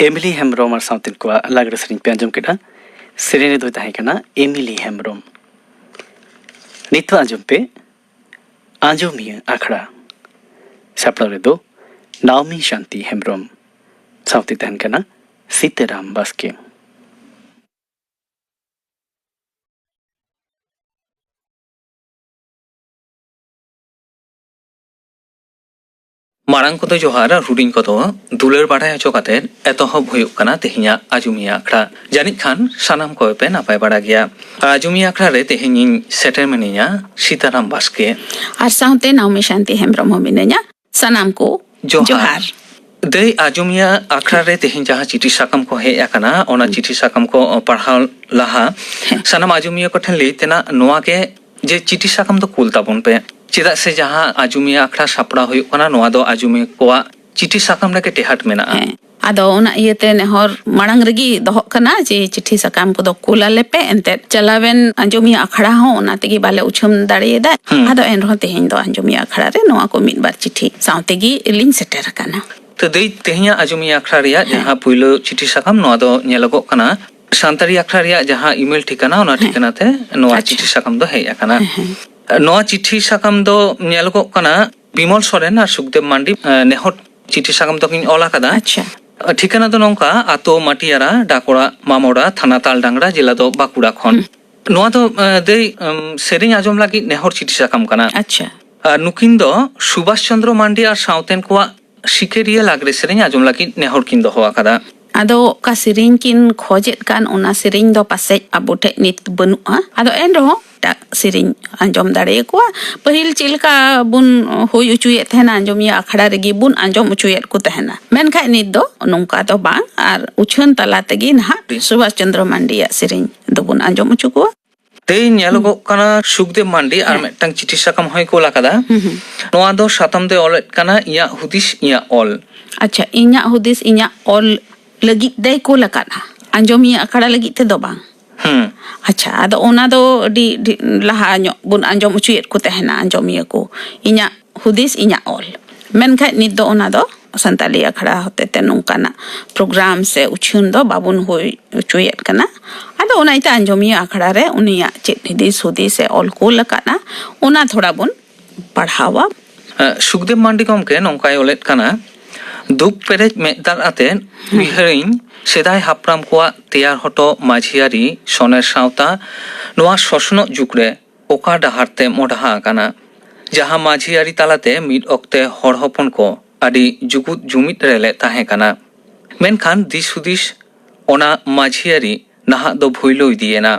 ᱮᱢᱤᱞᱤ ᱦᱮᱢᱵᱨᱚᱢ ᱟᱨ ᱥᱟᱶᱛᱮᱱ ᱠᱚᱣᱟᱜ ᱞᱟᱜᱽᱲᱮ ᱥᱮᱨᱮᱧ ᱯᱮ ᱟᱸᱡᱚᱢ ᱠᱮᱫᱟ᱾ ᱥᱮᱨᱮᱧ ᱨᱮᱫᱚᱭ ᱛᱟᱦᱮᱸ ᱠᱟᱱᱟ ᱮᱢᱤᱞᱤ ᱦᱮᱢᱵᱨᱚᱢ᱾ ᱱᱤᱛᱚᱜ ᱟᱸᱡᱚᱢ ᱯᱮ ᱟᱸᱡᱚᱢᱤᱭᱟᱹ ᱟᱠᱷᱲᱟ᱾ ᱥᱟᱯᱲᱟᱣ ᱨᱮᱫᱚ ᱱᱟᱣᱢᱤ ᱥᱟᱱᱛᱤ ᱦᱮᱢᱵᱨᱚᱢ, ᱥᱟᱶᱛᱮ ᱛᱟᱦᱮᱱ ᱠᱟᱱᱟ ᱥᱤᱛᱟᱹᱨᱟᱢ ᱵᱟᱥᱠᱮ᱾ ᱢᱟᱲᱟᱝ ᱠᱚᱫᱚ ᱡᱚᱦᱟᱨ ᱟᱨ ᱦᱩᱰᱤᱧ ᱠᱚᱫᱚ ᱫᱩᱞᱟᱹᱲ ᱵᱟᱲᱟᱭ ᱦᱚᱪᱚ ᱠᱟᱛᱮ ᱮᱛᱚᱦᱚᱵ ᱦᱩᱭᱩᱜ ᱠᱟᱱᱟ ᱛᱮᱦᱮᱧᱟᱜ ᱟᱡᱚᱢᱤᱭᱟᱹ ᱟᱠᱷᱲᱟ᱾ ᱡᱟᱹᱱᱤᱡ ᱠᱷᱟᱱ ᱥᱟᱱᱟᱢ ᱠᱚᱜᱮ ᱯᱮ ᱱᱟᱯᱟᱭ ᱵᱟᱲᱟ ᱜᱮᱭᱟ᱾ ᱟᱡᱚᱢᱤᱭᱟᱹ ᱟᱠᱷᱲᱟ ᱨᱮ ᱛᱮᱦᱮᱧ ᱤᱧ ᱥᱮᱴᱮᱨ ᱢᱤᱱᱟᱹᱧᱟ ᱥᱤᱛᱟᱨᱟᱢ ᱵᱟᱥᱠᱮ᱾ ᱟᱨ ᱥᱟᱶᱛᱮ ᱱᱟᱣᱢᱤ ᱥᱟᱱᱛᱤ ᱦᱮᱢᱵᱨᱚᱢ ᱦᱚᱸ ᱢᱤᱱᱟᱹᱧᱟ᱾ ᱥᱟᱱᱟᱢ ᱠᱚ ᱡᱚᱦᱟᱨ᱾ ᱡᱚᱦᱟᱨ᱾ ᱫᱟᱹᱭ, ᱟᱡᱚᱢᱤᱭᱟᱹ ᱟᱠᱷᱲᱟ ᱨᱮ ᱛᱮᱦᱮᱧ ᱡᱟᱦᱟᱸ ᱪᱤᱴᱷᱤ ᱥᱟᱠᱟᱢ ᱠᱚ ᱦᱮᱡ ᱟᱠᱟᱱᱟ, ᱚᱱᱟ ᱦᱩᱸ᱾ ᱪᱤᱴᱷᱤ ᱥᱟᱠᱟᱢ ᱠᱚ ᱯᱟᱲᱦᱟᱣ ᱞᱟᱦᱟ ᱦᱮᱸ᱾ ᱥᱟᱱᱟᱢ ᱟᱡᱚᱢᱤᱭᱟᱹ ᱠᱚᱴᱷᱮᱱ ᱞᱟᱹᱭ ᱛᱮᱱᱟᱜ ᱱᱚᱣᱟ ᱜᱮ ᱡᱮ ᱪᱤᱴᱷᱤ ᱥᱟᱠᱟᱢ ᱫᱚ ᱠᱩᱞ ᱛᱟᱵᱚᱱ ᱯᱮ, ᱪᱮᱫᱟᱜ ᱥᱮ ᱡᱟᱦᱟᱸ ᱟᱡᱚᱢᱤᱭᱟᱹ ᱟᱠᱷᱲᱟ ᱥᱟᱯᱲᱟᱣ ᱦᱩᱭᱩᱜ ᱠᱟᱱᱟ, ᱱᱚᱣᱟ ᱫᱚ ᱟᱡᱚᱢᱤᱭᱟᱹ ᱠᱚᱣᱟᱜ ᱪᱤᱴᱷᱤ ᱥᱟᱠᱟᱢ ᱨᱮᱜᱮ ᱴᱮᱦᱟᱴ ᱢᱮᱱᱟᱜᱼᱟ᱾ ᱦᱮᱸ᱾ ᱟᱫᱚ ᱚᱱᱟ ᱤᱭᱟᱹᱛᱮ ᱱᱮᱦᱚᱨ ᱢᱟᱲᱟᱝ ᱨᱮᱜᱮ ᱫᱚᱦᱚᱜ ᱠᱟᱱᱟ ᱡᱮ ᱪᱤᱴᱷᱤ ᱥᱟᱠᱟᱢ ᱠᱚᱫᱚ ᱠᱩᱞ ᱟᱞᱮ ᱯᱮ᱾ ᱮᱱᱛᱮᱫ ᱪᱟᱞᱟᱣᱮᱱ ᱟᱸᱡᱚᱢᱤᱭᱟᱹ ᱟᱠᱷᱲᱟ ᱦᱚᱸ ᱚᱱᱟ ᱛᱮᱜᱮ ᱵᱟᱞᱮ ᱩᱪᱷᱟᱹᱱ ᱫᱟᱲᱮᱭᱟᱫᱟ᱾ ᱦᱩᱸ᱾ ᱟᱫᱚ ᱮᱱᱨᱮᱦᱚᱸ ᱛᱮᱦᱮᱧ ᱫᱚ ᱟᱸᱡᱚᱢᱤᱭᱟᱹ ᱟᱠᱷᱲᱟ ᱨᱮ ᱱᱚᱣᱟ ᱠᱚ ᱢᱤᱫ ᱵᱟᱨ ᱪᱤᱴᱷᱤ ᱥᱟᱶ ᱛᱮᱜᱮ ᱞᱤᱧ ᱥᱮᱴᱮᱨ ᱟᱠᱟᱱᱟ᱾ ᱛᱚ ᱫᱟᱹᱭ, ᱛᱮᱦᱮᱧᱟᱜ ᱟᱸᱡᱚᱢᱤᱭᱟᱹ ᱟᱠᱷᱲᱟ ᱨᱮᱭᱟᱜ ᱦᱮᱸ᱾ ᱡᱟᱦᱟᱸ ᱯᱩᱭᱞᱩ ᱪᱤᱴᱷᱤ ᱥᱟᱠᱟᱢ, ᱱᱚᱣᱟ ᱫᱚ ᱧᱮᱞᱚᱜᱚᱜ ᱠᱟᱱᱟ ᱥᱟᱱᱛᱟᱲᱤ ᱟᱠᱷᱲᱟ ᱨᱮᱭᱟᱜ ᱡᱟᱦᱟᱸ ᱤᱢᱮᱞ ᱴᱷᱤᱠᱟᱹᱱᱟ, ᱚᱱᱟ ᱦᱮᱸ᱾ ᱴᱷᱤᱠᱟᱹᱱᱟ ᱛᱮ ᱱᱚᱣᱟ ᱟᱪᱪᱷᱟ᱾ ᱪᱤᱴᱷᱤ ᱥᱟᱠᱟᱢ ᱫᱚ ᱦᱮᱡ ᱟᱠᱟᱱᱟ᱾ ᱦᱮᱸ, ᱦᱮᱸ᱾ ᱱᱚᱣᱟ ᱪᱤᱴᱷᱤ ᱥᱟᱠᱟᱢ ᱫᱚ ᱧᱮᱞᱚᱜᱚᱜ ᱠᱟᱱᱟ ᱵᱤᱢᱚᱞ ᱥᱚᱨᱮᱱ ᱟᱨ ᱥᱩᱠᱫᱮᱵ ᱢᱟᱱᱰᱤ, ᱮ, ᱱᱮᱦᱚᱨ ᱪᱤᱴᱷᱤ ᱥᱟᱠᱟᱢ ᱫᱚᱠᱤᱱ ᱚᱞ ᱟᱠᱟᱫᱟ᱾ ᱟᱪᱪᱷᱟ᱾ ᱴᱷᱤᱠᱟᱹᱱᱟ ᱫᱚ ᱱᱚᱝᱠᱟ, ᱟᱛᱳ ᱢᱟᱴᱤᱭᱟᱨᱟ, ᱰᱟᱠᱚᱲᱟ ᱢᱟᱢᱚᱲᱟ, ᱛᱷᱟᱱᱟ ᱛᱟᱞᱰᱟᱝᱨᱟ, ᱡᱮᱞᱟ ᱫᱚ ᱵᱟᱸᱠᱩᱲᱟ ᱠᱷᱚᱱ᱾ ᱦᱩᱸ᱾ ᱱᱚᱣᱟ ᱫᱚ, ᱮ, ᱫᱟᱹᱭ, ᱮᱢ, ᱥᱮᱨᱮᱧ ᱟᱸᱡᱚᱢ ᱞᱟᱹᱜᱤᱫ ᱱᱮᱦᱚᱨ ᱪᱤᱴᱷᱤ ᱥᱟᱠᱟᱢ ᱠᱟᱱᱟ᱾ ᱟᱪᱪᱷᱟ᱾ ᱟᱨ ᱱᱩᱠᱤᱱ ᱫᱚ ᱥᱩᱵᱷᱟᱥ ᱪᱚᱱᱫᱨᱚ ᱢᱟᱱᱰᱤ ᱟᱨ ᱥᱟᱶᱛᱮᱱ ᱠᱚᱣᱟᱜ ᱥᱤᱠᱟᱹᱨᱤᱭᱟᱹ ᱞᱟᱜᱽᱲᱮ ᱥᱮᱨᱮᱧ ᱟᱸᱡᱚᱢ ᱞᱟᱹᱜᱤᱫ ᱱᱮᱦᱚᱨ ᱠᱤᱱ ᱫᱚᱦᱚ ᱟᱠᱟᱫᱟ᱾ ᱟᱫᱚ ᱚᱠᱟ ᱥᱮᱨᱮᱧ ᱠᱤᱱ ᱠᱷᱚᱡᱮᱫ ᱠᱟᱱ, ᱚᱱᱟ ᱥᱮᱨᱮᱧ ᱫᱚ ᱯᱟᱥᱮᱡ ᱟᱵᱚ ᱴᱷᱮᱡ ᱱᱤᱛ ᱵᱟᱹᱱᱩᱜᱼᱟ᱾ ᱟᱫᱚ ᱮᱱ ᱨᱮᱦᱚᱸ ᱮᱴᱟᱜ ᱥᱮᱨᱮᱧ ᱟᱸᱡᱚᱢ ᱫᱟᱲᱮᱭᱟᱠᱚᱣᱟ᱾ ᱯᱟᱹᱦᱤᱞ ᱪᱮᱫ ᱞᱮᱠᱟ ᱵᱚᱱ ᱦᱩᱭ ᱦᱚᱪᱚᱭᱮᱫ ᱛᱟᱦᱮᱱᱟ, ᱟᱸᱡᱚᱢᱤᱭᱟᱹ ᱟᱠᱷᱲᱟ ᱨᱮᱜᱮ ᱵᱚᱱ ᱟᱸᱡᱚᱢ ᱦᱚᱪᱚᱭᱮᱫ ᱠᱚ ᱛᱟᱦᱮᱱᱟ, ᱢᱮᱱᱠᱷᱟᱡ ᱱᱤᱛ ᱫᱚ ᱱᱚᱝᱠᱟ ᱫᱚ ᱵᱟᱝ, ᱟᱨ ᱩᱪᱷᱟᱹᱱ ᱛᱟᱞᱟ ᱛᱮᱜᱮ ᱱᱟᱦᱟᱜ ᱥᱩᱵᱷᱟᱥ ᱪᱚᱱᱫᱨᱚ ᱢᱟᱱᱰᱤᱭᱟᱜ ᱥᱮᱨᱮᱧ ᱫᱚᱵᱚᱱ ᱟᱸᱡᱚᱢ ᱦᱚᱪᱚ ᱠᱚᱣᱟ᱾ ᱛᱮᱦᱮᱧ ᱧᱮᱞᱚᱜᱚᱜ ᱠᱟᱱᱟ ᱥᱩᱠᱫᱮᱵ ᱢᱟᱱᱰᱤ ᱟᱨ ᱦᱮᱸ᱾ ᱢᱤᱫᱴᱟᱝ ᱪᱤᱴᱷᱤ ᱥᱟᱠᱟᱢ ᱦᱚᱸᱭ ᱠᱳᱞ ᱟᱠᱟᱫᱟ᱾ ᱦᱩᱸ, ᱦᱩᱸ᱾ ᱱᱚᱣᱟ ᱫᱚ ᱥᱟᱛᱟᱢ ᱫᱚᱭ ᱚᱞᱮᱫ ᱠᱟᱱᱟ ᱤᱧᱟᱹᱜ ᱦᱩᱫᱤᱥ, ᱤᱧᱟᱹᱜ ᱚᱞ᱾ ᱟᱪᱪᱷᱟ, ᱤᱧᱟᱹᱜ ᱦᱩᱫᱤᱥ, ᱤᱧᱟᱹᱜ ᱚᱞ ᱞᱟᱹᱜᱤᱫ ᱫᱚᱭ ᱠᱳᱞ ᱟᱠᱟᱫᱼᱟ, ᱟᱸᱡᱚᱢᱤᱭᱟᱹ ᱟᱠᱷᱲᱟ ᱞᱟᱹᱜᱤᱫ ᱛᱮᱫᱚ ᱵᱟᱝ᱾ ᱦᱩᱸ᱾ ᱟᱪᱪᱷᱟ, ᱟᱫᱚ ᱚᱱᱟ ᱫᱚ ᱟᱹᱰᱤ, ᱟᱹᱰᱤ ᱞᱟᱦᱟ ᱧᱚᱜ ᱵᱚᱱ ᱟᱸᱡᱚᱢ ᱦᱚᱪᱚᱭᱮᱫ ᱠᱚ ᱛᱟᱦᱮᱱᱟ ᱟᱸᱡᱚᱢᱤᱭᱟᱹ ᱠᱚ, ᱤᱧᱟᱹᱜ ᱦᱩᱫᱤᱥ, ᱤᱧᱟᱹᱜ ᱚᱞ᱾ ᱢᱮᱱᱠᱷᱟᱡ ᱱᱤᱛ ᱫᱚ ᱚᱱᱟ ᱫᱚ ᱥᱟᱱᱛᱟᱞᱤ ᱟᱠᱷᱲᱟ ᱦᱚᱛᱮᱛᱮ ᱱᱚᱝᱠᱟᱱᱟᱜ ᱯᱨᱳᱜᱨᱟᱢ ᱥᱮ ᱩᱪᱷᱟᱹᱱ ᱫᱚ ᱵᱟᱵᱚᱱ ᱦᱩᱭ ᱦᱚᱪᱚᱭᱮᱫ ᱠᱟᱱᱟ᱾ ᱟᱫᱚ ᱚᱱᱟ ᱤᱭᱟᱹᱛᱮ ᱟᱸᱡᱚᱢᱤᱭᱟᱹ ᱟᱠᱷᱲᱟ ᱨᱮ ᱩᱱᱤᱭᱟᱜ ᱪᱮᱫ ᱦᱩᱫᱤᱥ ᱦᱩᱫᱤᱥ ᱮ ᱚᱞ ᱠᱩᱞ ᱟᱠᱟᱫᱼᱟ, ᱚᱱᱟ ᱛᱷᱚᱲᱟ ᱵᱚᱱ ᱯᱟᱲᱦᱟᱣᱟ᱾ ᱥᱩᱠᱫᱮᱵ ᱢᱟᱱᱰᱤ ᱜᱚᱢᱠᱮ ᱱᱚᱝᱠᱟᱭ ᱚᱞᱮᱫ ᱠᱟᱱᱟ, ᱫᱩᱠ ᱯᱮᱨᱮᱡ ᱢᱮᱫ ᱫᱟᱜ ᱟᱛᱮ ᱩᱭᱦᱟᱹᱨᱤᱧ ᱥᱮᱫᱟᱭ ᱦᱟᱯᱲᱟᱢ ᱠᱚᱣᱟᱜ ᱛᱮᱭᱟᱨ ᱦᱚᱴᱚ ᱢᱟᱹᱡᱷᱤ ᱟᱹᱨᱤ ᱥᱚᱱᱮᱨ ᱥᱟᱶᱛᱟ ᱱᱚᱣᱟ ᱥᱚᱥᱱᱚᱜ ᱡᱩᱜᱽ ᱨᱮ ᱚᱠᱟ ᱰᱟᱦᱟᱨ ᱛᱮ ᱢᱚᱰᱦᱟ ᱟᱠᱟᱱᱟ, ᱡᱟᱦᱟᱸ ᱢᱟᱹᱡᱷᱤ ᱟᱹᱨᱤ ᱛᱟᱞᱟᱛᱮ ᱢᱤᱫ ᱚᱠᱛᱮ ᱦᱚᱲ ᱦᱚᱯᱚᱱ ᱠᱚ ᱟᱹᱰᱤ ᱡᱩᱜᱩᱫ ᱡᱩᱢᱤᱫ ᱨᱮᱞᱮ ᱛᱟᱦᱮᱸ ᱠᱟᱱᱟ᱾ ᱢᱮᱱᱠᱷᱟᱱ ᱫᱤᱥ ᱦᱩᱫᱤᱥ ᱚᱱᱟ ᱢᱟᱹᱡᱷᱤ ᱟᱹᱨᱤ ᱱᱟᱦᱟᱜ ᱫᱚ ᱵᱷᱩᱭᱞᱟᱹᱣ ᱤᱫᱤᱭᱮᱱᱟ᱾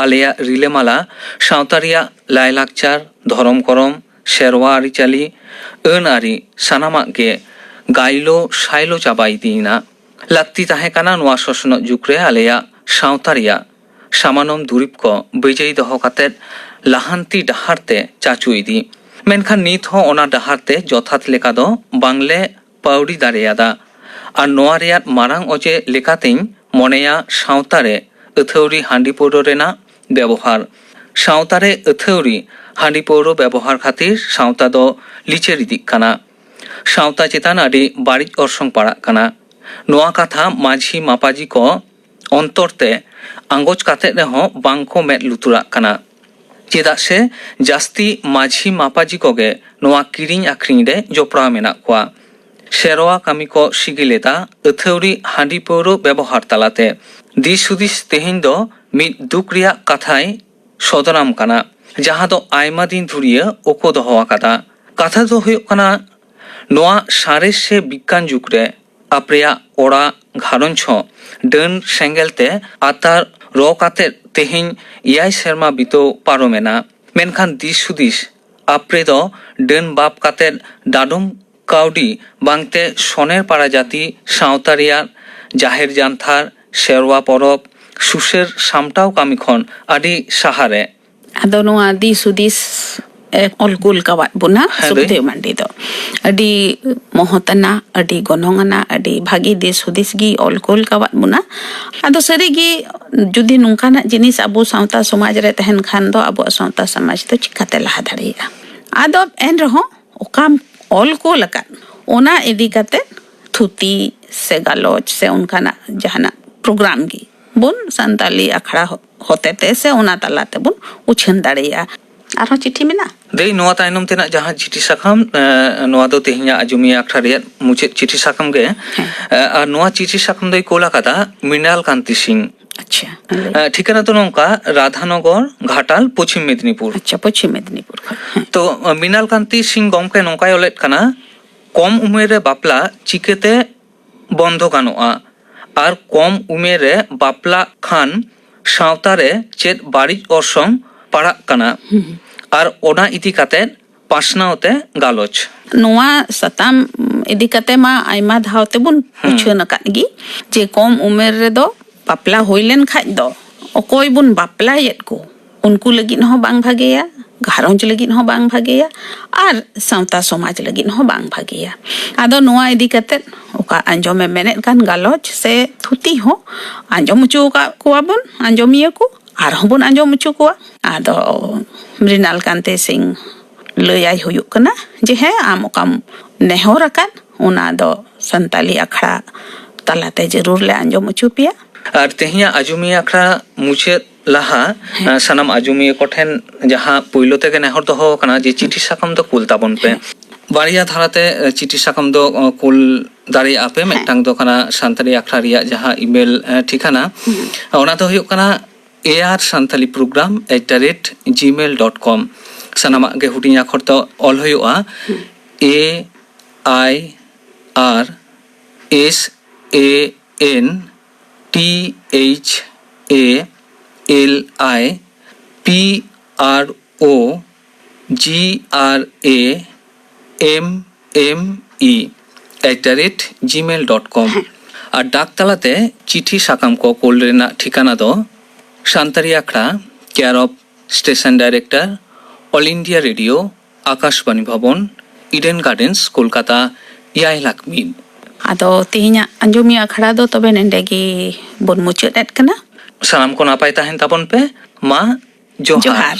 ᱟᱞᱮᱭᱟᱜ ᱨᱤᱞᱟᱹᱢᱟᱞᱟ ᱥᱟᱶᱛᱟ ᱨᱮᱭᱟᱜ ᱞᱟᱭᱞᱟᱠᱪᱟᱨ, ᱫᱷᱚᱨᱚᱢ ᱠᱚᱨᱚᱢ, ᱥᱮᱨᱣᱟ ᱟᱹᱨᱤᱪᱟᱹᱞᱤ, ᱟᱹᱱ ᱟᱹᱨᱤ ᱥᱟᱱᱟᱢᱟᱜ ᱜᱮ ᱜᱟᱭᱞᱳ ᱥᱟᱭᱞᱳ ᱪᱟᱵᱟ ᱤᱫᱤᱭᱮᱱᱟ᱾ ᱞᱟᱹᱠᱛᱤ ᱛᱟᱦᱮᱸ ᱠᱟᱱᱟ ᱱᱚᱣᱟ ᱥᱚᱥᱱᱚᱜ ᱡᱩᱜᱽ ᱨᱮ ᱟᱞᱮᱭᱟᱜ ᱥᱟᱶᱛᱟ ᱨᱮᱭᱟᱜ ᱥᱟᱢᱟᱱᱚᱢ ᱫᱩᱨᱤᱵᱽ ᱠᱚ ᱵᱟᱹᱡᱟᱹᱭ ᱫᱚᱦᱚ ᱠᱟᱛᱮ ᱞᱟᱦᱟᱱᱛᱤ ᱰᱟᱦᱟᱨ ᱛᱮ ᱪᱟᱪᱳ ᱤᱫᱤ᱾ ᱢᱮᱱᱠᱷᱟᱱ ᱱᱤᱛ ᱦᱚᱸ ᱚᱱᱟ ᱰᱟᱦᱟᱨ ᱛᱮ ᱡᱚᱛᱷᱟᱛ ᱞᱮᱠᱟ ᱫᱚ ᱵᱟᱝᱞᱮ ᱯᱟᱹᱣᱲᱤ ᱫᱟᱲᱮᱭᱟᱫᱟ᱾ ᱟᱨ ᱱᱚᱣᱟ ᱨᱮᱭᱟᱜ ᱢᱟᱨᱟᱝ ᱚᱡᱮ ᱞᱮᱠᱟᱛᱮᱧ ᱢᱚᱱᱮᱭᱟ ᱥᱟᱶᱛᱟ ᱨᱮ ᱟᱹᱛᱷᱟᱹᱣᱲᱤ ᱦᱟᱺᱰᱤ ᱯᱟᱹᱣᱨᱟᱹ ᱨᱮᱱᱟᱜ ᱵᱮᱵᱚᱦᱟᱨ᱾ ᱥᱟᱶᱛᱟ ᱨᱮ ᱟᱹᱛᱷᱟᱹᱣᱲᱤ ᱦᱟᱺᱰᱤ ᱯᱟᱹᱣᱨᱟᱹ ᱵᱮᱵᱚᱦᱟᱨ ᱠᱷᱟᱹᱛᱤᱨ ᱥᱟᱶᱛᱟ ᱫᱚ ᱞᱤᱪᱟᱹᱲ ᱤᱫᱤᱜ ᱠᱟᱱᱟ᱾ ᱥᱟᱶᱛᱟ ᱪᱮᱛᱟᱱ ᱟᱹᱰᱤ ᱵᱟᱹᱲᱤᱡ ᱚᱨᱥᱚᱝ ᱯᱟᱲᱟᱜ ᱠᱟᱱᱟ᱾ ᱱᱚᱣᱟ ᱠᱟᱛᱷᱟ ᱢᱟᱹᱡᱷᱤ ᱢᱟᱯᱟᱡᱤ ᱠᱚ ᱚᱱᱛᱚᱨ ᱛᱮ ᱟᱸᱜᱚᱪ ᱠᱟᱛᱮ ᱨᱮᱦᱚᱸ ᱵᱟᱝ ᱠᱚ ᱢᱮᱫ ᱞᱩᱛᱩᱨᱟᱜ ᱠᱟᱱᱟ᱾ ᱪᱮᱫᱟᱜ ᱥᱮ ᱡᱟᱹᱥᱛᱤ ᱢᱟᱹᱡᱷᱤ ᱢᱟᱯᱟᱡᱤ ᱠᱚᱜᱮ ᱱᱚᱣᱟ ᱠᱤᱨᱤᱧ ᱟᱹᱠᱷᱨᱤᱧ ᱨᱮ ᱡᱚᱯᱲᱟᱣ ᱢᱮᱱᱟᱜ ᱠᱚᱣᱟ᱾ ᱥᱮᱨᱣᱟ ᱠᱟᱹᱢᱤ ᱠᱚ ᱥᱤᱜᱤᱞ ᱮᱫᱟ ᱟᱹᱛᱷᱟᱹᱣᱲᱤ ᱦᱟᱺᱰᱤ ᱯᱟᱹᱣᱨᱟᱹ ᱵᱮᱵᱚᱦᱟᱨ ᱛᱟᱞᱟᱛᱮ᱾ ᱫᱤᱥ ᱦᱩᱫᱤᱥ ᱛᱮᱦᱮᱧ ᱫᱚ ᱢᱤᱫ ᱫᱩᱠ ᱨᱮᱭᱟᱜ ᱠᱟᱛᱷᱟᱭ ᱥᱚᱫᱚᱨᱟᱢ ᱠᱟᱱᱟ, ᱡᱟᱦᱟᱸ ᱫᱚ ᱟᱭᱢᱟ ᱫᱤᱱ ᱫᱷᱩᱨᱤᱭᱟᱹ ᱳᱠᱳ ᱫᱚᱦᱚ ᱟᱠᱟᱫᱟ᱾ ᱠᱟᱛᱷᱟ ᱫᱚ ᱦᱩᱭᱩᱜ ᱠᱟᱱᱟ, ᱱᱚᱣᱟ ᱥᱟᱬᱮᱥ ᱥᱮ ᱵᱤᱜᱽᱜᱟᱱ ᱡᱩᱜᱽ ᱨᱮ ᱟᱯᱮᱭᱟᱜ ᱚᱲᱟᱜ ᱜᱷᱟᱨᱚᱸᱡᱽ ᱦᱚᱸ ᱰᱟᱹᱱ ᱥᱮᱸᱜᱮᱞ ᱛᱮ ᱟᱛᱟᱨ ᱨᱚ ᱠᱟᱛᱮ ᱛᱮᱦᱮᱧ ᱮᱭᱟᱭ ᱥᱮᱨᱢᱟ ᱵᱤᱛᱟᱹᱣ ᱯᱟᱨᱚᱢᱮᱱᱟ᱾ ᱢᱮᱱᱠᱷᱟᱱ ᱫᱤᱥ ᱦᱩᱫᱤᱥ ᱟᱯᱨᱮ ᱫᱚ ᱰᱟᱹᱱ ᱵᱟᱯ ᱠᱟᱛᱮ ᱰᱟᱰᱚᱢ ᱠᱟᱹᱣᱰᱤ ᱵᱟᱝᱛᱮ ᱥᱚᱱᱮᱨ ᱯᱟᱲᱟ ᱡᱟᱹᱛᱤ ᱥᱟᱶᱛᱟ ᱨᱮᱭᱟᱜ ᱡᱟᱦᱮᱨ ᱡᱟᱱᱛᱷᱟᱨ, ᱥᱮᱨᱣᱟ ᱯᱚᱨᱚᱵᱽ, ᱥᱩᱥᱟᱹᱨ ᱥᱟᱢᱴᱟᱣ ᱠᱟᱹᱢᱤ ᱠᱷᱚᱱ ᱟᱹᱰᱤ ᱥᱟᱦᱟᱨᱮ᱾ ᱟᱫᱚ ᱱᱚᱣᱟ ᱫᱤᱥ ᱦᱩᱫᱤᱥ ᱮ ᱚᱞ ᱠᱩᱞ ᱠᱟᱣᱟᱫ ᱵᱚᱱᱟ ᱦᱮᱸ, ᱫᱟᱹᱭ᱾ ᱥᱩᱠᱫᱮᱣ ᱢᱟᱱᱰᱤ ᱫᱚ ᱟᱹᱰᱤ ᱢᱚᱦᱚᱛ ᱟᱱᱟ, ᱟᱹᱰᱤ ᱜᱚᱱᱚᱝ ᱟᱱᱟ, ᱟᱹᱰᱤ ᱵᱷᱟᱹᱜᱤ ᱫᱤᱥ ᱦᱩᱫᱤᱥ ᱜᱮ ᱚᱞ ᱠᱩᱞ ᱠᱟᱣᱟᱫ ᱵᱚᱱᱟ᱾ ᱟᱫᱚ ᱥᱟᱹᱨᱤᱜᱮ ᱡᱩᱫᱤ ᱱᱚᱝᱠᱟᱱᱟᱜ ᱡᱤᱱᱤᱥ ᱟᱵᱚ ᱥᱟᱶᱛᱟ ᱥᱚᱢᱟᱡᱽ ᱨᱮ ᱛᱟᱦᱮᱱ ᱠᱷᱟᱱ ᱫᱚ ᱟᱵᱚᱣᱟᱜ ᱥᱟᱶᱛᱟ ᱥᱚᱢᱟᱡᱽ ᱫᱚ ᱪᱤᱠᱟᱛᱮ ᱞᱟᱦᱟ ᱫᱟᱲᱮᱭᱟᱜᱼᱟ? ᱟᱫᱚ ᱮᱱᱨᱮᱦᱚᱸ ᱚᱠᱟᱢ ᱚᱞ ᱠᱩᱞ ᱟᱠᱟᱫ ᱚᱱᱟ ᱤᱫᱤ ᱠᱟᱛᱮ ᱛᱷᱩᱛᱤ ᱥᱮ ᱜᱟᱞᱚᱪ ᱥᱮ ᱚᱱᱠᱟᱱᱟᱜ ᱡᱟᱦᱟᱱᱟᱜ ᱯᱨᱳᱜᱨᱟᱢ ᱜᱮ ᱵᱚᱱ ᱥᱟᱱᱛᱟᱞᱤ ᱟᱠᱷᱲᱟ ᱦᱚ-, ᱦᱚᱛᱮ ᱛᱮ ᱥᱮ ᱚᱱᱟ ᱛᱟᱞᱟ ᱛᱮᱵᱚᱱ ᱩᱪᱷᱟᱹᱱ ᱫᱟᱲᱮᱭᱟᱜᱼᱟ᱾ ᱟᱨᱦᱚᱸ ᱪᱤᱴᱷᱤ ᱢᱮᱱᱟᱜᱼᱟ? ᱫᱟᱹᱭ, ᱱᱚᱣᱟ ᱛᱟᱭᱱᱚᱢ ᱛᱮᱱᱟᱜ ᱡᱟᱦᱟᱸ ᱪᱤᱴᱷᱤ ᱥᱟᱠᱟᱢ, ᱮ, ᱱᱚᱣᱟ ᱫᱚ ᱛᱮᱦᱮᱧᱟᱜ ᱟᱡᱚᱢᱤᱭᱟᱹ ᱟᱠᱷᱲᱟ ᱨᱮᱭᱟᱜ ᱢᱩᱪᱟᱹᱫ ᱪᱤᱴᱷᱤ ᱥᱟᱠᱟᱢ ᱜᱮ᱾ ᱦᱮᱸ᱾ ᱮ, ᱟᱨ ᱱᱚᱣᱟ ᱪᱤᱴᱷᱤ ᱥᱟᱠᱟᱢ ᱫᱚᱭ ᱠᱳᱞ ᱟᱠᱟᱫᱟ ᱢᱨᱤᱱᱟᱞ ᱠᱟᱱᱛᱤ ᱥᱤᱝ᱾ ᱟᱪᱪᱷᱟ, ᱞᱟᱹᱭ᱾ ᱮ, ᱴᱷᱤᱠᱟᱹᱱᱟ ᱫᱚ ᱱᱚᱝᱠᱟ, ᱨᱟᱫᱷᱟᱱᱚᱜᱚᱨ, ᱜᱷᱟᱴᱟᱞ, ᱯᱚᱪᱷᱤᱢ ᱢᱮᱫᱽᱱᱤᱯᱩᱨ᱾ ᱟᱪᱪᱷᱟ, ᱯᱚᱪᱷᱤᱢ ᱢᱮᱫᱽᱱᱤᱯᱩᱨ ᱠᱷᱚᱱ᱾ ᱦᱮᱸ᱾ ᱛᱚ, ᱢᱨᱤᱱᱟᱞ ᱠᱟᱱᱛᱤ ᱥᱤᱝ ᱜᱚᱢᱠᱮ ᱱᱚᱝᱠᱟᱭ ᱚᱞᱮᱫ ᱠᱟᱱᱟ, ᱠᱚᱢ ᱩᱢᱮᱨ ᱨᱮ ᱵᱟᱯᱞᱟ ᱪᱤᱠᱟᱹᱛᱮ ᱵᱚᱱᱫᱷᱚ ᱜᱟᱱᱚᱜᱼᱟ? ᱟᱨ ᱠᱚᱢ ᱩᱢᱮᱨ ᱨᱮ ᱵᱟᱯᱞᱟᱜ ᱠᱷᱟᱱ ᱥᱟᱶᱛᱟ ᱨᱮ ᱪᱮᱫ ᱵᱟᱹᱲᱤᱡ ᱚᱨᱥᱚᱝ ᱯᱟᱲᱟᱜ ᱠᱟᱱᱟ? ᱦᱩᱸ᱾ ᱟᱨ ᱚᱱᱟ ᱤᱫᱤ ᱠᱟᱛᱮ ᱯᱟᱥᱱᱟᱣ ᱛᱮ ᱜᱟᱞᱚᱪ᱾ ᱱᱚᱣᱟ ᱥᱟᱛᱟᱢ ᱤᱫᱤ ᱠᱟᱛᱮ ᱢᱟ ᱟᱭᱢᱟ ᱫᱷᱟᱣ ᱛᱮᱵᱚᱱ ᱦᱩᱸ᱾ ᱩᱪᱷᱟᱹᱱ ᱟᱠᱟᱫ ᱜᱮ, ᱡᱮ ᱠᱚᱢ ᱩᱢᱮᱨ ᱨᱮᱫᱚ ᱵᱟᱯᱞᱟ ᱦᱩᱭ ᱞᱮᱱ ᱠᱷᱟᱡ ᱫᱚ ᱚᱠᱚᱭ ᱵᱚᱱ ᱵᱟᱯᱞᱟᱭᱮᱫ ᱠᱚ, ᱩᱱᱠᱩ ᱞᱟᱹᱜᱤᱫ ᱦᱚᱸ ᱵᱟᱝ ᱵᱷᱟᱜᱮᱭᱟ, ᱜᱷᱟᱨᱚᱸᱡᱽ ᱞᱟᱹᱜᱤᱫ ᱦᱚᱸ ᱵᱟᱝ ᱵᱷᱟᱜᱮᱭᱟ, ᱟᱨ ᱥᱟᱶᱛᱟ ᱥᱚᱢᱟᱡᱽ ᱞᱟᱹᱜᱤᱫ ᱦᱚᱸ ᱵᱟᱝ ᱵᱷᱟᱜᱮᱭᱟ᱾ ᱟᱫᱚ ᱱᱚᱣᱟ ᱤᱫᱤ ᱠᱟᱛᱮ ᱚᱠᱟ ᱟᱸᱡᱚᱢᱮ ᱢᱮᱱᱮᱫ ᱠᱟᱱ ᱜᱟᱞᱚᱪ ᱥᱮ ᱛᱷᱩᱛᱤ ᱦᱚᱸ ᱟᱸᱡᱚᱢ ᱦᱚᱪᱚ ᱟᱠᱟᱫ ᱠᱚᱣᱟ ᱵᱚᱱ ᱟᱸᱡᱚᱢᱤᱭᱟᱹ ᱠᱚ, ᱟᱨᱦᱚᱸ ᱵᱚᱱ ᱟᱸᱡᱚᱢ ᱦᱚᱪᱚ ᱠᱚᱣᱟ᱾ ᱟᱫᱚ ᱢᱨᱤᱱᱟᱞ ᱠᱟᱱᱛᱮ ᱥᱤᱝ ᱞᱟᱹᱭᱟᱭ ᱦᱩᱭᱩᱜ ᱠᱟᱱᱟ ᱡᱮ, ᱦᱮᱸ, ᱟᱢ ᱚᱠᱟᱢ ᱱᱮᱦᱚᱨ ᱟᱠᱟᱫ, ᱚᱱᱟ ᱫᱚ ᱥᱟᱱᱛᱟᱞᱤ ᱟᱠᱷᱲᱟ ᱛᱟᱞᱟᱛᱮ ᱡᱟᱹᱨᱩᱲ ᱞᱮ ᱟᱸᱡᱚᱢ ᱦᱚᱪᱚ ᱯᱮᱭᱟ᱾ ᱟᱨ ᱛᱮᱦᱮᱧᱟᱜ ᱟᱸᱡᱚᱢᱤᱭᱟᱹ ᱟᱠᱷᱲᱟ ᱢᱩᱪᱟᱹᱫ ᱞᱟᱦᱟ, ᱦᱮᱸ᱾ ᱥᱟᱱᱟᱢ ᱟᱸᱡᱚᱢᱤᱭᱟᱹ ᱠᱚᱴᱷᱮᱱ ᱡᱟᱦᱟᱸ ᱯᱳᱭᱞᱳ ᱛᱮᱜᱮ ᱱᱮᱦᱚᱨ ᱫᱚᱦᱚ ᱟᱠᱟᱱᱟ ᱡᱮ ᱪᱤᱴᱷᱤ ᱥᱟᱠᱟᱢ ᱫᱚ ᱠᱩᱞ ᱛᱟᱵᱚᱱ ᱯᱮ᱾ ᱦᱮᱸ᱾ ᱵᱟᱨᱭᱟ ᱫᱷᱟᱨᱟᱛᱮ ᱪᱤᱴᱷᱤ ᱥᱟᱠᱟᱢ ᱫᱚ ᱠᱩᱞ ᱫᱟᱲᱮᱭᱟᱜᱼᱟ ᱯᱮ᱾ ᱦᱮᱸ᱾ ᱢᱤᱫᱴᱟᱝ ᱫᱚ ᱠᱟᱱᱟ ᱥᱟᱱᱛᱟᱲᱤ ᱟᱠᱷᱲᱟ ᱨᱮᱭᱟᱜ ᱡᱟᱦᱟᱸ ᱤᱢᱮᱞ ᱴᱷᱤᱠᱟᱱᱟ, ᱦᱩᱸ᱾ ᱚᱱᱟ ᱫᱚ ᱦᱩᱭᱩᱜ ᱠᱟᱱᱟ ᱮ ᱟᱨ Santali programme at the rate Gmail dot com. ᱥᱟᱱᱟᱢᱟᱜ ᱜᱮ ᱦᱩᱰᱤᱧ ᱟᱠᱷᱚᱨ ᱛᱮ ᱚᱞ ᱦᱩᱭᱩᱜᱼᱟ᱾ ᱦᱩᱸ᱾ ᱮ ᱟᱭ ᱟᱨ S A N T H A L I P R O G R A M M E at the rate Gmail dot com. ᱦᱮᱸ᱾ ᱟᱨ ᱰᱟᱠ ᱛᱟᱞᱟᱛᱮ ᱪᱤᱴᱷᱤ ᱥᱟᱠᱟᱢ ᱠᱚ ᱠᱳᱞ ᱨᱮᱱᱟᱜ ᱴᱷᱤᱠᱟᱱᱟ ᱫᱚ ᱥᱟᱱᱛᱟᱲᱤ ᱟᱠᱷᱲᱟ, care of station director, all India radio, Akashvani Bhavan, Eden Gardens, Kolkata, ᱮᱭᱟᱭ ᱞᱟᱠᱷ ᱢᱤᱫ᱾ ᱟᱫᱚ ᱛᱮᱦᱮᱧᱟᱜ ᱟᱸᱡᱚᱢᱤᱭᱟᱹ ᱟᱠᱷᱲᱟ ᱫᱚ ᱛᱚᱵᱮ ᱱᱮᱰᱮ ᱜᱮ ᱵᱚᱱ ᱢᱩᱪᱟᱹᱫ ᱮᱫ ᱠᱟᱱᱟ᱾ ᱥᱟᱱᱟᱢ ᱠᱚ ᱱᱟᱯᱟᱭ ᱛᱟᱦᱮᱱ ᱛᱟᱵᱚᱱ ᱯᱮ᱾ ᱢᱟ, ᱡᱚᱦᱟᱨ᱾ ᱡᱚᱦᱟᱨ᱾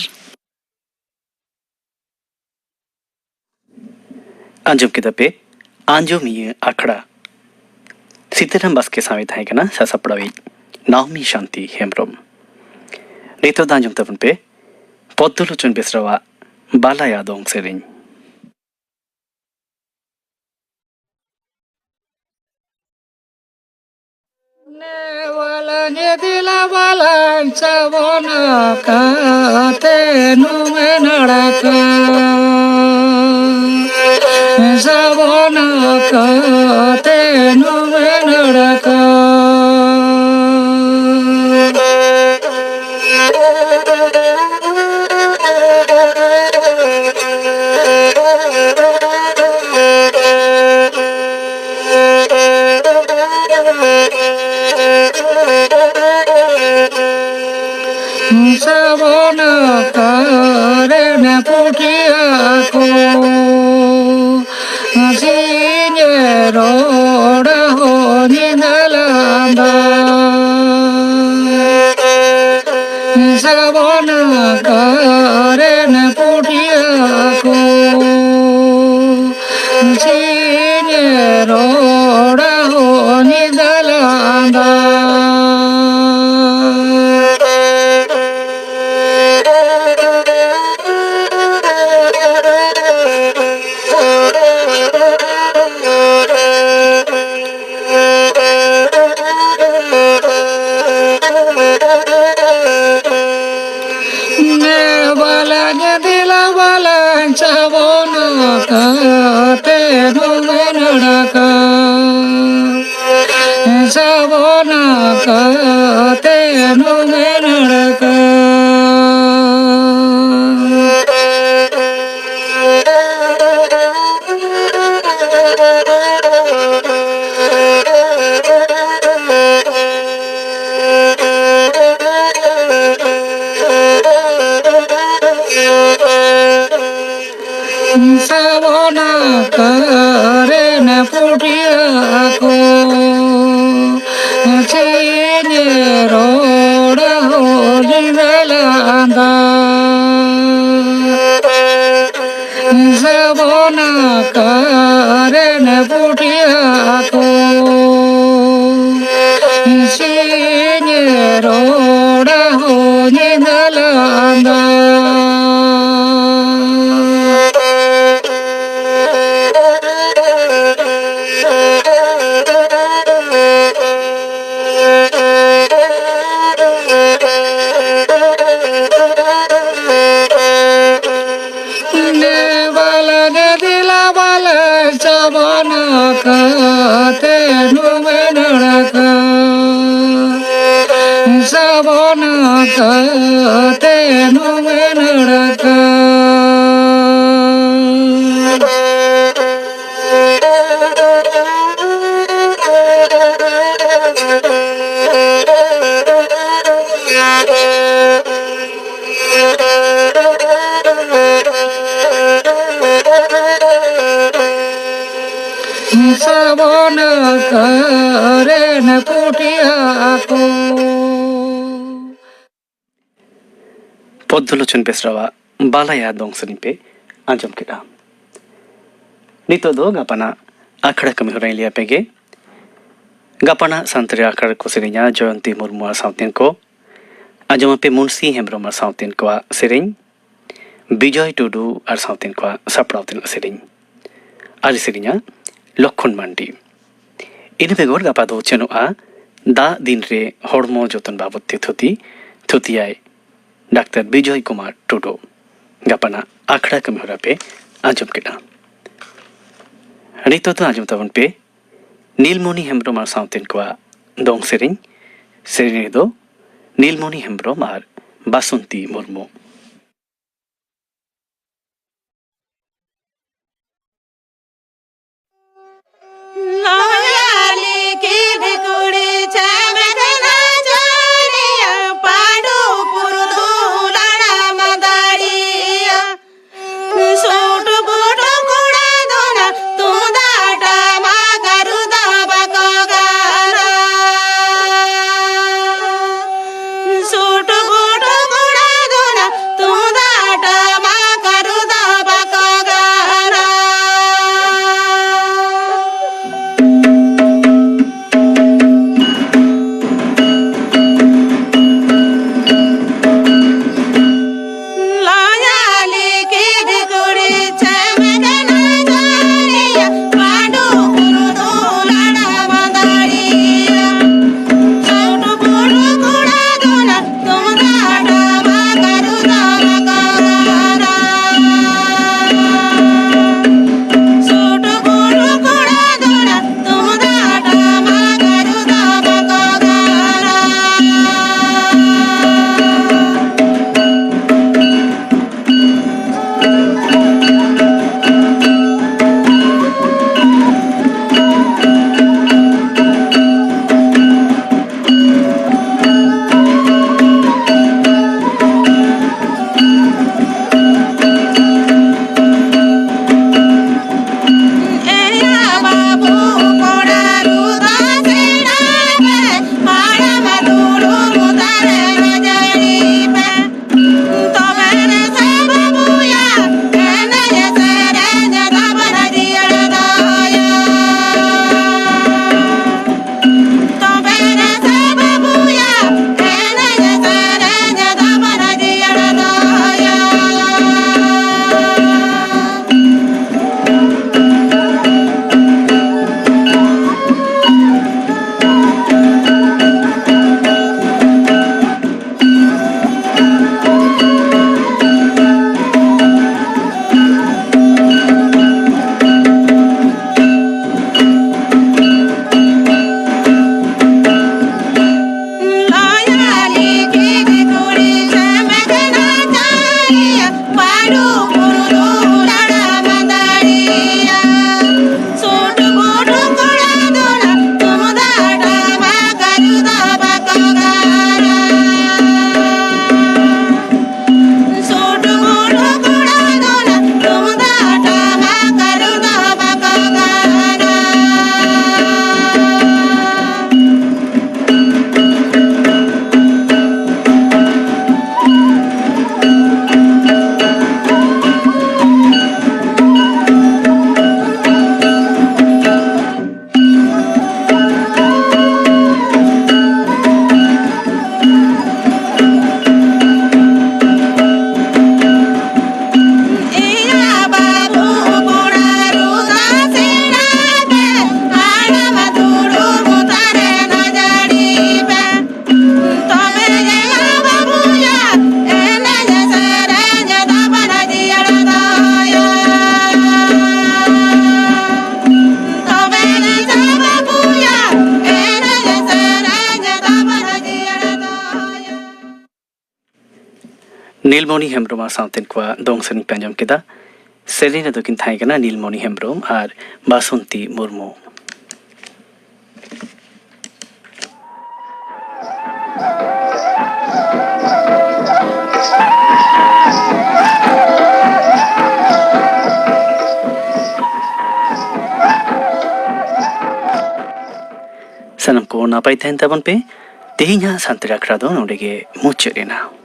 ᱟᱸᱡᱚᱢ ᱠᱮᱫᱟ ᱯᱮ ᱟᱸᱡᱚᱢᱤᱭᱟᱹ ᱟᱠᱷᱲᱟ᱾ ᱥᱤᱛᱟᱹᱨᱟᱢ ᱵᱟᱥᱠᱮ ᱥᱟᱶ ᱮ ᱛᱟᱦᱮᱸ ᱠᱟᱱᱟ ᱥᱟᱥᱟᱯᱲᱟᱣᱤᱡ ᱱᱟᱣᱢᱤ ᱥᱟᱱᱛᱤ ᱦᱮᱢᱵᱨᱚᱢ᱾ ᱱᱤᱛᱚᱜ ᱫᱚ ᱟᱸᱡᱚᱢ ᱛᱟᱵᱚᱱ ᱯᱮ ᱯᱚᱫᱽᱫᱚᱞᱳᱪᱚᱱ ᱵᱮᱥᱨᱟᱣᱟᱜ ᱵᱟᱞᱟᱭᱟ ᱫᱚᱝ ᱥᱮᱨᱮᱧ᱾ ᱱᱮᱣᱟᱞᱟᱧ ᱫᱤᱞᱟ ᱵᱟᱞᱟᱧ ᱥᱟᱵᱚᱱ ᱠᱟᱛᱮ ᱱᱩᱢᱮ ᱱᱟᱲᱠᱟ᱾ ᱥᱟᱵᱚᱱ ᱠᱟᱛᱮ ᱱᱩᱢᱮ ᱱᱟᱲᱠᱟ᱾ ᱥᱟᱵᱚᱱ ᱠᱟᱨᱮᱱ ᱯᱩᱴᱷᱤᱭᱟᱹ ᱠᱚ᱾ ᱥᱤᱧ ᱨᱚᱲ ᱦᱚᱸ ᱧᱤᱫᱟᱹ ᱞᱟᱸᱫᱟ᱾ ᱥᱟᱵᱚᱱ ᱠᱟᱨᱮᱱ ᱯᱩᱴᱷᱤᱭᱟᱹ ᱠᱚ᱾ ᱥᱤᱧ ᱨᱚᱲ ᱦᱚᱸ ᱧᱤᱫᱟᱹ ᱞᱟᱸᱫᱟ᱾ ᱱᱮ ᱵᱟᱞᱟᱧ ᱫᱮᱞᱟ ᱵᱟᱞᱟᱧ ᱥᱟᱵᱚᱱ ᱠᱟᱛᱮ ᱱᱩᱢᱮ ᱱᱟᱲᱠᱟ᱾ ᱥᱟᱵᱚᱱ ᱠᱟᱛᱮ ᱱᱩᱢᱮ ᱱᱟᱲᱠᱟ᱾ ᱥᱟᱵᱚᱱ ᱠᱟᱨᱮᱱ ᱯᱩᱴᱷᱤᱭᱟᱹ ᱠᱚ᱾ ᱥᱤᱧ ᱨᱚᱲ ᱦᱚᱸ ᱧᱤᱫᱟᱹ ᱞᱟᱸᱫᱟ᱾ ᱥᱟᱵᱚᱱ ᱠᱟᱨᱮᱱ ᱯᱮᱭᱟ ᱠᱚ ᱥᱤᱧ ᱨᱚᱲᱟ ᱦᱚᱸ ᱧᱤᱫᱟᱹ ᱞᱟᱸᱫᱟ᱾ ᱫᱮᱞᱟ ᱵᱟᱞᱮ ᱥᱟᱵᱚᱱ ᱠᱟᱛᱮ ᱱᱩᱢᱮ ᱱᱟᱲᱠᱟ, ᱥᱟᱵᱚᱱ ᱠᱟᱛᱮ ᱱᱩᱢᱮ ᱱᱟᱲᱠᱟ᱾ ᱥᱟᱵᱚᱱ ᱠᱟᱨᱮᱱ ᱯᱩᱴᱤᱭᱟ ᱠᱚ᱾ ᱯᱚᱫᱽᱫᱚᱞᱳᱪᱚᱱ ᱵᱮᱥᱨᱟᱣᱟᱜ ᱵᱟᱞᱟᱭᱟ ᱫᱚᱝ ᱥᱮᱨᱮᱧ ᱯᱮ ᱟᱸᱡᱚᱢ ᱠᱮᱫᱟ᱾ ᱱᱤᱛᱚᱜ ᱫᱚ ᱜᱟᱯᱟᱱᱟᱜ ᱟᱠᱷᱲᱟ ᱠᱟᱹᱢᱤ ᱦᱚᱨᱟᱧ ᱞᱟᱹᱭ ᱟᱯᱮ ᱜᱮ᱾ ᱜᱟᱯᱟᱱᱟᱜ ᱥᱟᱱᱛᱟᱲᱤ ᱟᱠᱷᱲᱟ ᱨᱮᱠᱚ ᱥᱮᱨᱮᱧᱟ ᱡᱚᱭᱚᱱᱛᱤ ᱢᱩᱨᱢᱩ ᱟᱨ ᱥᱟᱶᱛᱮᱱ ᱠᱚ᱾ ᱟᱸᱡᱚᱢ ᱟᱯᱮ ᱢᱩᱱᱥᱤ ᱦᱮᱢᱵᱨᱚᱢ ᱟᱨ ᱥᱟᱶᱛᱮᱱ ᱠᱚᱣᱟᱜ ᱥᱮᱨᱮᱧ, ᱵᱤᱡᱚᱭ ᱴᱩᱰᱩ ᱟᱨ ᱥᱟᱶᱛᱮᱱ ᱠᱚᱣᱟᱜ ᱥᱟᱯᱲᱟᱣ ᱛᱮᱱᱟᱜ ᱥᱮᱨᱮᱧ᱾ ᱟᱹᱨᱤ ᱥᱮᱨᱮᱧᱟ ᱞᱚᱠᱠᱷᱚᱱ ᱢᱟᱱᱰᱤ᱾ ᱤᱱᱟᱹ ᱵᱮᱜᱚᱨ ᱜᱟᱯᱟ ᱫᱚ ᱩᱪᱷᱟᱹᱱᱚᱜᱼᱟ ᱫᱟᱜ ᱫᱤᱱ ᱨᱮ ᱦᱚᱲᱢᱚ ᱡᱚᱛᱚᱱ ᱵᱟᱵᱚᱫ ᱛᱮ ᱛᱷᱩᱛᱤ, ᱛᱷᱩᱛᱤᱭᱟᱭ ᱰᱟᱠᱛᱟᱨ ᱵᱤᱡᱚᱭ ᱠᱩᱢᱟᱨ ᱴᱩᱰᱩ᱾ ᱜᱟᱯᱟᱱᱟᱜ ᱟᱠᱷᱲᱟ ᱠᱟᱹᱢᱤ ᱦᱚᱨᱟ ᱯᱮ ᱟᱸᱡᱚᱢ ᱠᱮᱫᱟ᱾ ᱱᱤᱛᱚᱜ ᱫᱚ ᱟᱸᱡᱚᱢ ᱛᱟᱵᱚᱱ ᱯᱮ ᱱᱤᱞᱢᱚᱱᱤ ᱦᱮᱢᱵᱨᱚᱢ ᱟᱨ ᱥᱟᱶᱛᱮᱱ ᱠᱚᱣᱟᱜ ᱫᱚᱝ ᱥᱮᱨᱮᱧ᱾ ᱥᱮᱨᱮᱧᱤᱭᱟᱹ ᱫᱚ ᱱᱤᱞᱢᱚᱱᱤ ᱦᱮᱢᱵᱨᱚᱢ ᱟᱨ ᱵᱟᱥᱚᱱᱛᱤ ᱢᱩᱨᱢᱩ᱾ ᱞᱚᱭᱟᱞᱤ ᱠᱤᱰ ᱠᱩᱲᱤ ᱪᱟᱢᱮᱫ ᱱᱟᱪᱟᱱᱤᱭᱟ, ᱯᱟᱹᱰᱩ ᱯᱩᱨᱩᱫᱷᱩᱞ ᱦᱟᱲᱟᱢ ᱫᱟᱲᱮᱭᱟ᱾ ᱥᱩᱴ ᱵᱩᱴ ᱠᱚᱲᱟ ᱫᱚ ᱱᱟ ᱛᱩᱢᱫᱟᱜ ᱴᱟᱢᱟᱠ ᱨᱩ ᱫᱚ ᱵᱟᱠᱚ ᱜᱟᱱᱟ᱾ ᱥᱩᱴ ᱵᱩᱴ ᱠᱚᱲᱟ ᱫᱚ ᱱᱟ ᱱᱤᱞᱢᱚᱱᱤ ᱦᱮᱢᱵᱨᱚᱢ ᱟᱨ ᱥᱟᱶᱛᱮᱱ ᱠᱚᱣᱟᱜ ᱫᱚᱝ ᱥᱮᱨᱮᱧ ᱯᱮ ᱟᱸᱡᱚᱢ ᱠᱮᱫᱟ᱾ ᱥᱮᱨᱮᱧ ᱨᱮᱫᱚ ᱠᱤᱱ ᱛᱟᱦᱮᱸ ᱠᱟᱱᱟ ᱱᱤᱞᱢᱚᱱᱤ ᱦᱮᱢᱵᱨᱚᱢ ᱟᱨ ᱵᱟᱥᱚᱱᱛᱤ ᱢᱩᱨᱢᱩ᱾ ᱥᱟᱱᱟᱢ ᱠᱚ ᱱᱟᱯᱟᱭ ᱛᱟᱦᱮᱱ ᱛᱟᱵᱚᱱ ᱯᱮ᱾ ᱛᱮᱦᱮᱧᱟᱜ ᱥᱟᱱᱛᱟᱲᱤ ᱟᱠᱷᱲᱟ ᱫᱚ ᱱᱚᱰᱮ ᱜᱮ ᱢᱩᱪᱟᱹᱫ ᱮᱱᱟ᱾